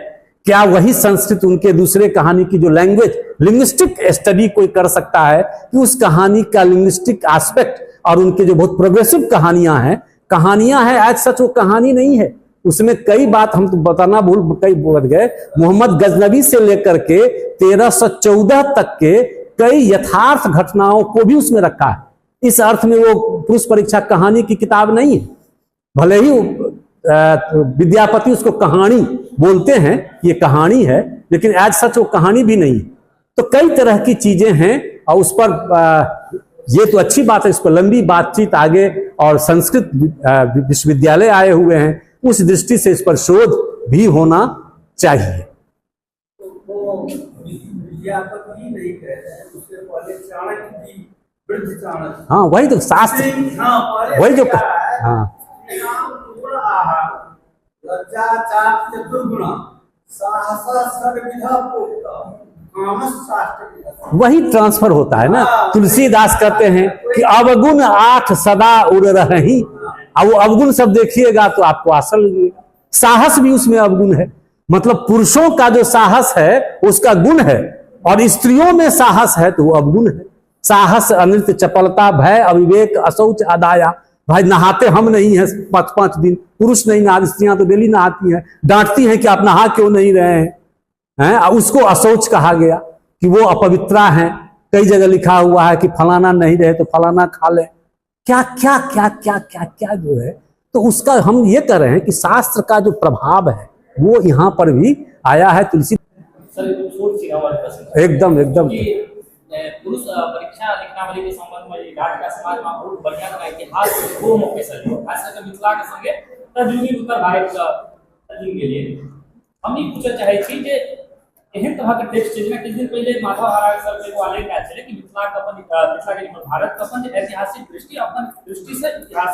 क्या वही संस्कृत उनके दूसरे कहानी की जो लैंग्वेज, लिंग्विस्टिक स्टडी कोई कर सकता है कि उस कहानी का लिंग्विस्टिक एस्पेक्ट और उनके जो बहुत प्रोग्रेसिव कहानियां हैं, कहानियां हैं एज सच वो कहानी नहीं है, उसमें कई बात हम तो बताना भूल कई बोल गए। मोहम्मद गजनवी से लेकर के 1314 तक के कई यथार्थ घटनाओं को भी उसमें रखा है। इस अर्थ में वो पुरुष परीक्षा कहानी की किताब नहीं है, भले ही विद्यापति उसको कहानी बोलते हैं, ये कहानी है, लेकिन एज सच वो कहानी भी नहीं है। तो कई तरह की चीजें हैं और उस पर ये तो अच्छी बात है, इस पर लंबी बातचीत आगे, और संस्कृत विश्वविद्यालय आए हुए हैं, उस दृष्टि से इस पर शोध भी होना चाहिए। तो वो विद्यापति नहीं कह रहे हैं, उससे पहले चाणक्य जी, वृद्ध चाणक्य, हाँ वही तो शास्त्र, हाँ, वही जो, हाँ, वही ट्रांसफर होता है ना। तुलसीदास कहते हैं कि अवगुण आठ सदा उड़ रही, और वो अवगुण सब देखिएगा तो आपको आशा लगेगा। साहस भी उसमें अवगुण है, मतलब पुरुषों का जो साहस है उसका गुण है, और स्त्रियों में साहस है तो वो अवगुण है। साहस, अनृत, चपलता, भय, अविवेक, अशौच, अदाया। भाई नहाते हम नहीं है 5-5 दिन, पुरुष नहीं नहा, स्त्रियां तो डेली नहाती हैं, डांटती हैं कि आप नहा क्यों नहीं रहे हैं, हैं? उसको अशौच कहा गया कि वो अपवित्रा है। कई जगह लिखा हुआ है कि फलाना नहीं रहे तो फलाना खा ले, क्या क्या क्या क्या क्या क्या जो है। तो उसका हम ये कह रहे हैं कि शास्त्र का जो प्रभाव है वो यहाँ पर भी आया है। तुलसी सर एकदम एकदम पुरुष परीक्षा लिखनावली के संबंध में घाट का समाज में बहुत बढ़िया तरह इतिहास वो मौके से खास करके मिथिला के संगे तजुगी उत्तर भारत के अधीन गेलिए। हम ई पूछऽ चाहै छी जे एहन तरह के टेक्स्ट छै, जेना किछु दिन पहिले माधव हारा सर के एगो आलेख आयल छलै कि मिथिला के अपन मिथिला के भारत के अपन ऐतिहासिक दृष्टि अपन दृष्टि से इतिहास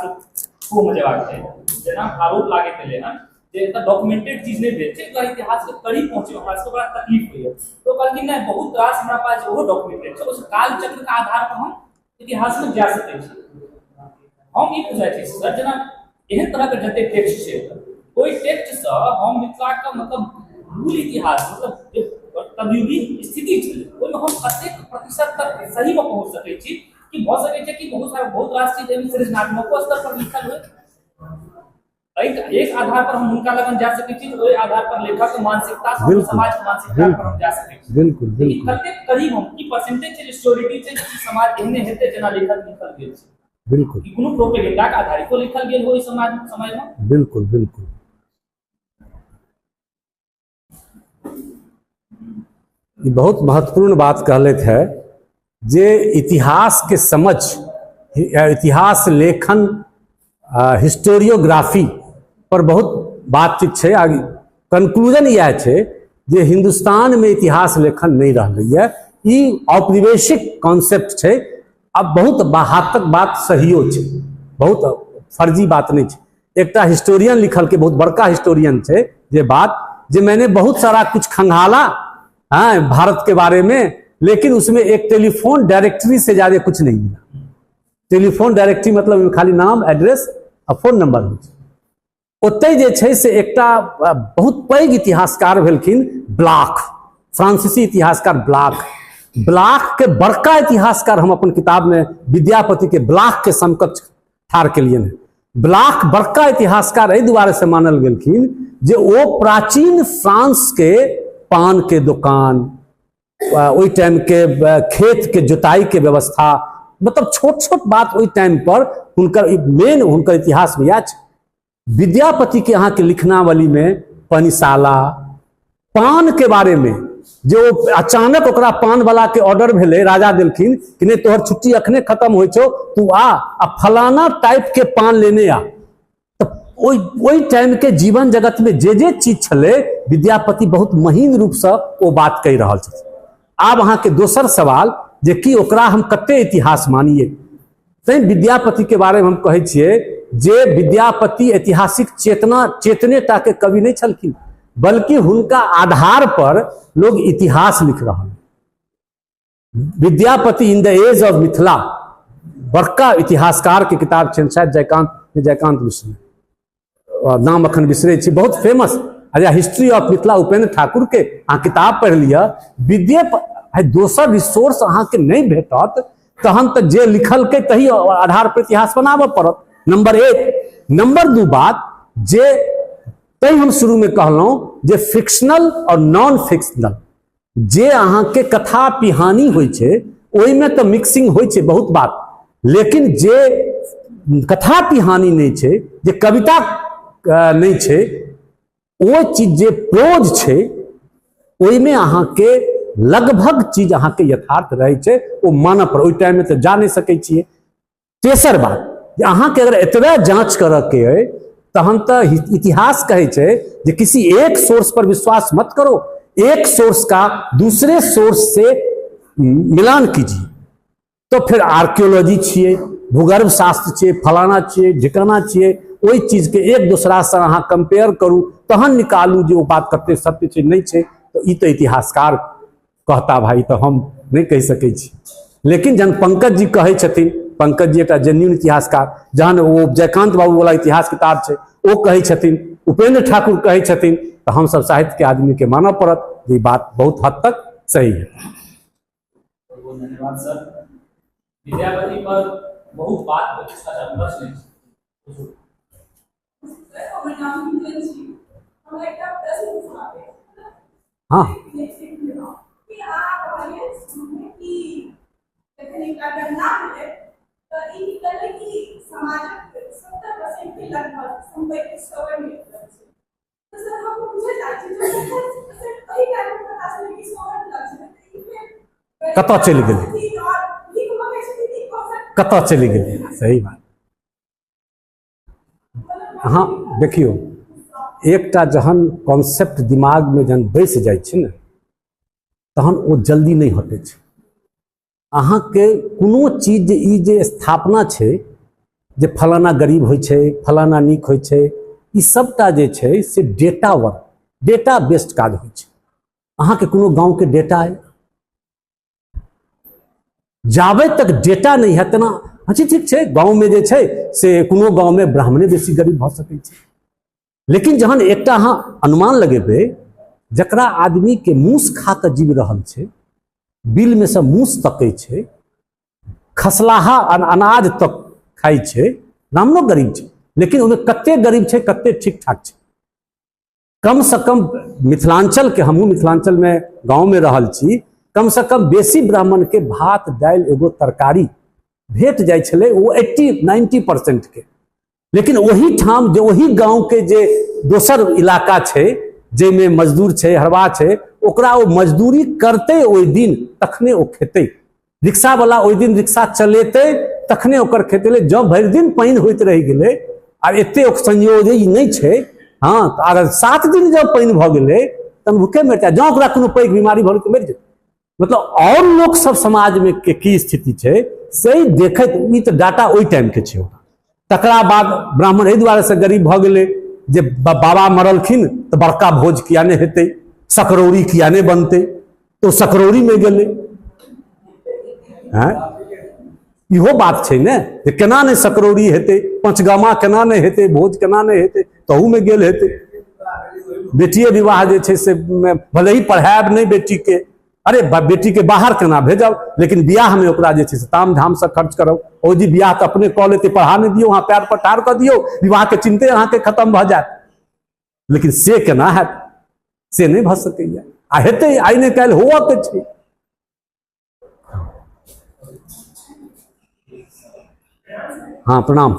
खूब मजेबाक छै, जेना आरोप लागैत एलै हन जे एतऽ डॉक्यूमेंटेड चीज नहि भेल छै, एकर इतिहास के करीब पहुँचे हमरा सबके बड़ा तकलीफ होइए। तो कहलखिन नहि, बहुत रास हमरा पास ओहो डॉक्यूमेंटेड छै, उस कालचक्र के आधार पर हम इतिहास में जा सकै छी। हम ई पूछै छी सर, जेना एहन तरह के जते टेक्स्ट छै ओहि टेक्स्ट सँ हम मिथिला के मतलब मूल इतिहास मतलब जे तदयुगीन स्थिति छलै ओहिमे हम कतेक प्रतिशत तक सही में पहुँच सकै छी, कि भऽ सकै छै कि बहुत सारा बहुत रास चीज एहिमे सृजनात्मको स्तर पर लिखल होय, एक आधार पर हम हुनका लगन जा सकै छी, ओहि आधार पर लेखक के मानसिकता से समाज के मानसिकता पर हम जा सकै छी। बिल्कुल बिल्कुल। कतेक करीब हम की परसेंटेज छै श्योरिटी छै कि समाज एहने हेतै जेना लेखक लिखल गेल छै? बिल्कुल। कि कोनो प्रोपेगेंडा के आधारित लिखल गेल हो समाज समय में? बिल्कुल बिल्कुल। ई बहुत महत्वपूर्ण बात कहलथि है जे इतिहास के समझ, इतिहास लेखन, हिस्टोरियोग्राफी पर बहुत बातचीत छै। आ कंक्लूजन इएह छै जे हिंदुस्तान में इतिहास लेखन नहीं रहलैए, ई औपनिवेशिक कॉन्सेप्ट छै। अब बहुत हद तक बात सहियो छै, बहुत फर्जी बात नहीं छै। एकटा हिस्टोरियन लिखल के बहुत बड़का हिस्टोरियन छै जे बात जे मैंने बहुत सारा कुछ खंगाला हाँ भारत के बारे में, लेकिन उसमें एक टेलीफोन डायरेक्टरी से ज्यादा कुछ नहीं मिला। टेलीफोन डायरेक्टरी मतलब खाली नाम, एड्रेस आ फोन नंबर हो। ओतहि जे छै से एकटा बहुत पैघ इतिहासकार भेलखिन ब्लाक, फ्रांसीसी इतिहासकार ब्लाक। ब्लाक के बड़का इतिहासकार हम अपन किताब में विद्यापति के ब्लाक के समकक्ष ठाढ़ केलियनि हँ। ब्लाक बड़का इतिहासकार एहि दुआरे से मानल गेलखिन जे ओ प्राचीन फ्रांस के पान के दुकान, ओहि टाइम के खेत के जोताई के व्यवस्था, मतलब छोट छोट बात ओहि टाइम पर हुनकर मेन हुनकर इतिहास में इएह छै। विद्यापति के अहाँ के लिखनावली में पनिशाला, पान के बारे में जे ओ अचानक ओकरा पान वाला के ऑर्डर भेलै, राजा देलखिन कि नहीं तोहर छुट्टी अखने खत्म होइ छौ, तू आ आ फलाना टाइप के पान लेने आ। तो ओहि टाइम के जीवन जगत में जे जे चीज छलै विद्यापति बहुत महीन रूप से ओ बात कहि रहल छथिन। आब अहाँ के दोसर सवाल जे कि ओकरा हम कते इतिहास मानिए, तैं विद्यापति के बारे में हम कहै छियै जे विद्यापति ऐतिहासिक चेतना चेतने टा के कवि नहीं छलखिन, बल्कि हुनका आधार पर लोग इतिहास लिख रहल। Vidyapati in the age of Mithila बड़का इतिहासकार के किताब छनि, शायद जयकांत जयकांत मिश्र नाम अखन बिसरै छी, बहुत फेमस अच्छा हिस्ट्री ऑफ मिथिला उपेंद्र ठाकुर के अहाँ किताब पढ़ि लिअ। विद्या दोसर रिसोर्स अहाँके नहि भेटत तहन तऽ जे लिखलकै तही आधार पर इतिहास बनाबऽ पड़त, नंबर एक। नंबर दू बात जे तैं हम शुरूमे कहलहुँ जे फिक्शनल और नॉन फिक्शनल जे अहाँके कथा पिहानी होइ छै ओहिमे तऽ मिक्सिंग होइ छै बहुत बात, लेकिन जे कथा पिहानी नहि छै, जे कविता नहि छै, ओ चीज जे प्रोज छै ओहिमे अहाँके लगभग चीज अहाँके यथार्थ रहै छै, ओ मानऽ पर। ओहि टाइममे तऽ जा नहि सकै छियै। तेसर बात जे अहाँके अगर एतबे जांच करऽ के अइ तहन तऽ इतिहास कहै छै जे किसी एक सोर्स पर विश्वास मत करो, एक सोर्स का दूसरे सोर्स से मिलान कीजिए। तो फिर आर्कियोलॉजी छियै, भूगर्भ शास्त्र छियै, फलाना छियै, ढिकाना छियै, ओहि चीजके एक दोसरासँ अहाँ कंपेयर करू तहन निकालू जे ओ बात कते सत्य छै नहि छै। तऽ ई तऽ इतिहासकार कहता भाई, तऽ हम नहि कहि सकै छी। लेकिन जहन पंकज जी कहै छथिन, पंकज जी एकटा जेन्यून इतिहासकार, जहन ओ जयकांत बाबू वाला इतिहास किताब छै ओ कहै छथिन, उपेंद्र ठाकुर कहै छथिन, तऽ हमसब साहित्य के आदमी के मानऽ पड़त जे ई बात बहुत हद तक सही है। बहुत धन्यवाद सर। विद्यापति पर बहुत बात प्रश्न अछि। सर, हमर नाम गुंजन छी। हमरा एकटा प्रश्न पूछबाक अछि। हाँ। कि अहाँ कहलियै शुरूमे कि जखन एकटा गणना भेलै तऽ ई निकललै कि समाजक 70% के लगभग सम्पत्ति सवर्ण लग छै। तऽ सर हम पूछय चाहै छी जे 70% एहि टाइम पर पता चललै कि सवर्ण लग छै, तऽ ई फेर कतऽ चलि गेलै? और भीख मंगै छथिन ई कॉन्सेप्ट कतऽ चलि गेलै? सही बात। अहाँ देखियौ, एकटा जहन कॉन्सेप्ट दिमागमे जहन बैस जाइ छै ने तहन ओ जल्दी नहि हटै छै। अहाँके कोनो चीज जे ई जे स्थापना छै जे फलाना गरीब होइ छै, फलाना नीक होइ छै, ई सबटा जे छै से डेटा वर्क, डेटा बेस्ड काज होइ छै। अहाँके कोनो गाँवके डेटा अइ? जाबे तक डेटा नहि हैत तेना अच्छा ठीक छै, गाँवमे जे छै से कोनो गाँवमे ब्राह्मणे बेसी गरीब भऽ सकै छै, लेकिन जहन एकटा अहाँ अनुमान लगेबै जकरा आदमीके मूस खा कऽ जीव रहल छै, बिलमे सँ मूस तकै छै, खसलाहा अनाज तक खाइ छै, ब्राह्मणो गरीब छै, लेकिन ओहिमे कते गरीब छै कते ठीक ठाक छै। कम से कम मिथिलांचल के, हमहूँ मिथिलांचल में गाँव में रहल छी, कम से कम बेसी ब्राह्मण के भात दालि एगो तरकारी भेट जाइ छलै, ओ 80-90% के। लेकिन ओही ठाम जे ओही गाँव के जे दोसर इलाका छै जाहिमे मजदूर छै, हरवाह छै, ओकरा ओ मजदूरी करतै ओहि दिन तखने ओ खेतै। रिक्शावला ओहि दिन रिक्शा चलेतै तखने ओकर खेतै। ले जँ भरि दिन पानि होइत रहि गेलै आ एते संयोग ई नहि छै, हाँ, तऽ अगर 7 दिन जँ पानि भऽ गेलै तहन भूखे मरि जायत। जँ ओकरा कोनो पैघ बीमारी भऽ गेलै तऽ मरि जेतै। मतलब आओर लोक सब समाजमे के की स्थिति छै से देखैत ई तऽ डाटा ओहि टाइमके छै। तकरा बाद ब्राह्मण एहि दुआरे से गरीब भऽ गेलै जे बाबा मरलखिन तऽ बड़का भोज किया नहि हेतै, सकरौरी किया नहि बनतै, तऽ ओ सकरौरीमे गेलै। हैं, इहो बात छै ने जे केना नहि सकरौरी हेतै, पंचगामा केना नहि हेतै, भोज केना नहि हेतै, तहूमे गेल हेतै। बेटिए विवाह जे छै से भले ही पढ़ायब नहि बेटीके, अरे बेटीके बाहर केना भेजब, लेकिन बियाहमे ओकरा जे छै से ताम झामसँ खर्च करब। ओ जी बियाह तऽ अपने कऽ लेतै, पढ़ा नहि दियौ, अहाँ पैर पर ठाढ़ कऽ दियौ, विवाहके चिन्ते अहाँके खतम भऽ जायत। लेकिन से केना हैत, से नहि भऽ सकैए। आ हेतै आइ नहि काल्हि हुअ के छै। हाँ प्रणाम।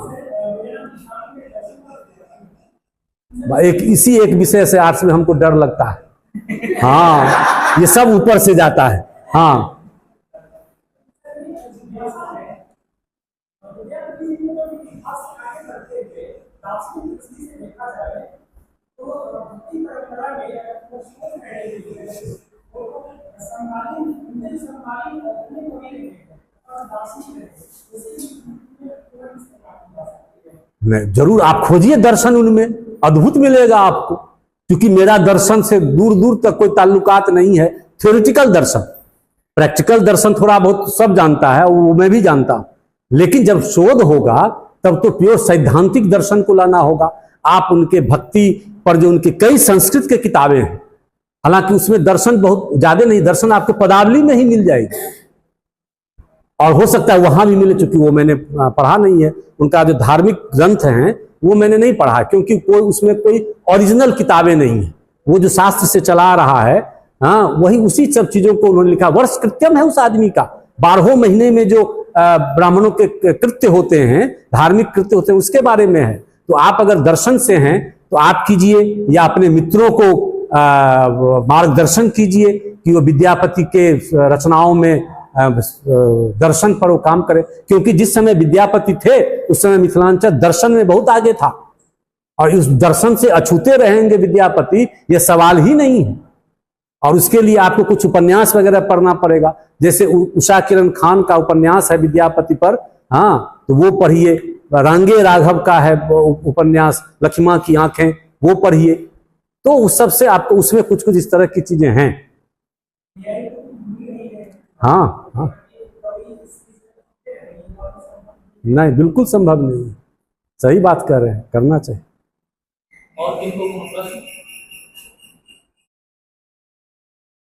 एक इसी एक विषय से आर्ट्स में हमको डर लगता है। हाँ, ये सब ऊपर से जाता है। हाँ, नहीं, जरूर आप खोजिए दर्शन, उनमें अद्भुत मिलेगा आपको, क्योंकि मेरा दर्शन से दूर दूर तक कोई ताल्लुकात नहीं है। थ्योरेटिकल दर्शन, प्रैक्टिकल दर्शन थोड़ा बहुत सब जानता है, वो मैं भी जानता हूं, लेकिन जब शोध होगा तब तो प्योर सैद्धांतिक दर्शन को लाना होगा। आप उनके भक्ति पर जो उनकी कई संस्कृत के किताबें हैं, हालांकि उसमें दर्शन बहुत ज्यादा नहीं, दर्शन आपको पदावली में ही मिल जाएगी, और हो सकता है वहां भी मिले, चूंकि वो मैंने पढ़ा नहीं है। उनका जो धार्मिक ग्रंथ हैं वो मैंने नहीं पढ़ा, क्योंकि कोई उसमें कोई ओरिजिनल किताबें नहीं है। वो जो शास्त्र से चला रहा है, हाँ, वही उसी सब चीजों को उन्होंने लिखा। वर्ष कृत्यम है उस आदमी का, 12 महीने में जो ब्राह्मणों के कृत्य होते हैं, धार्मिक कृत्य होते हैं, उसके बारे में है। तो आप अगर दर्शन से हैं तो आप कीजिए, या अपने मित्रों को मार्गदर्शन कीजिए कि वो विद्यापति के रचनाओं में दर्शन पर वो काम करे, क्योंकि जिस समय विद्यापति थे उस समय मिथिलांचल दर्शन में बहुत आगे था, और उस दर्शन से अछूते रहेंगे विद्यापति, यह सवाल ही नहीं है। और उसके लिए आपको कुछ उपन्यास वगैरह पढ़ना पड़ेगा, जैसे उषा किरण खान का उपन्यास है विद्यापति पर, हाँ, तो वो पढ़िए। रांगे राघव का है उपन्यास लखिमा की आंखें, वो पढ़िए। तो उस सबसे आपको उसमें कुछ कुछ इस तरह की चीजें हैं। हाँ हाँ, नहीं, बिल्कुल संभव नहीं है। सही बात कर रहे हैं, करना चाहिए। और किनको प्रश्न?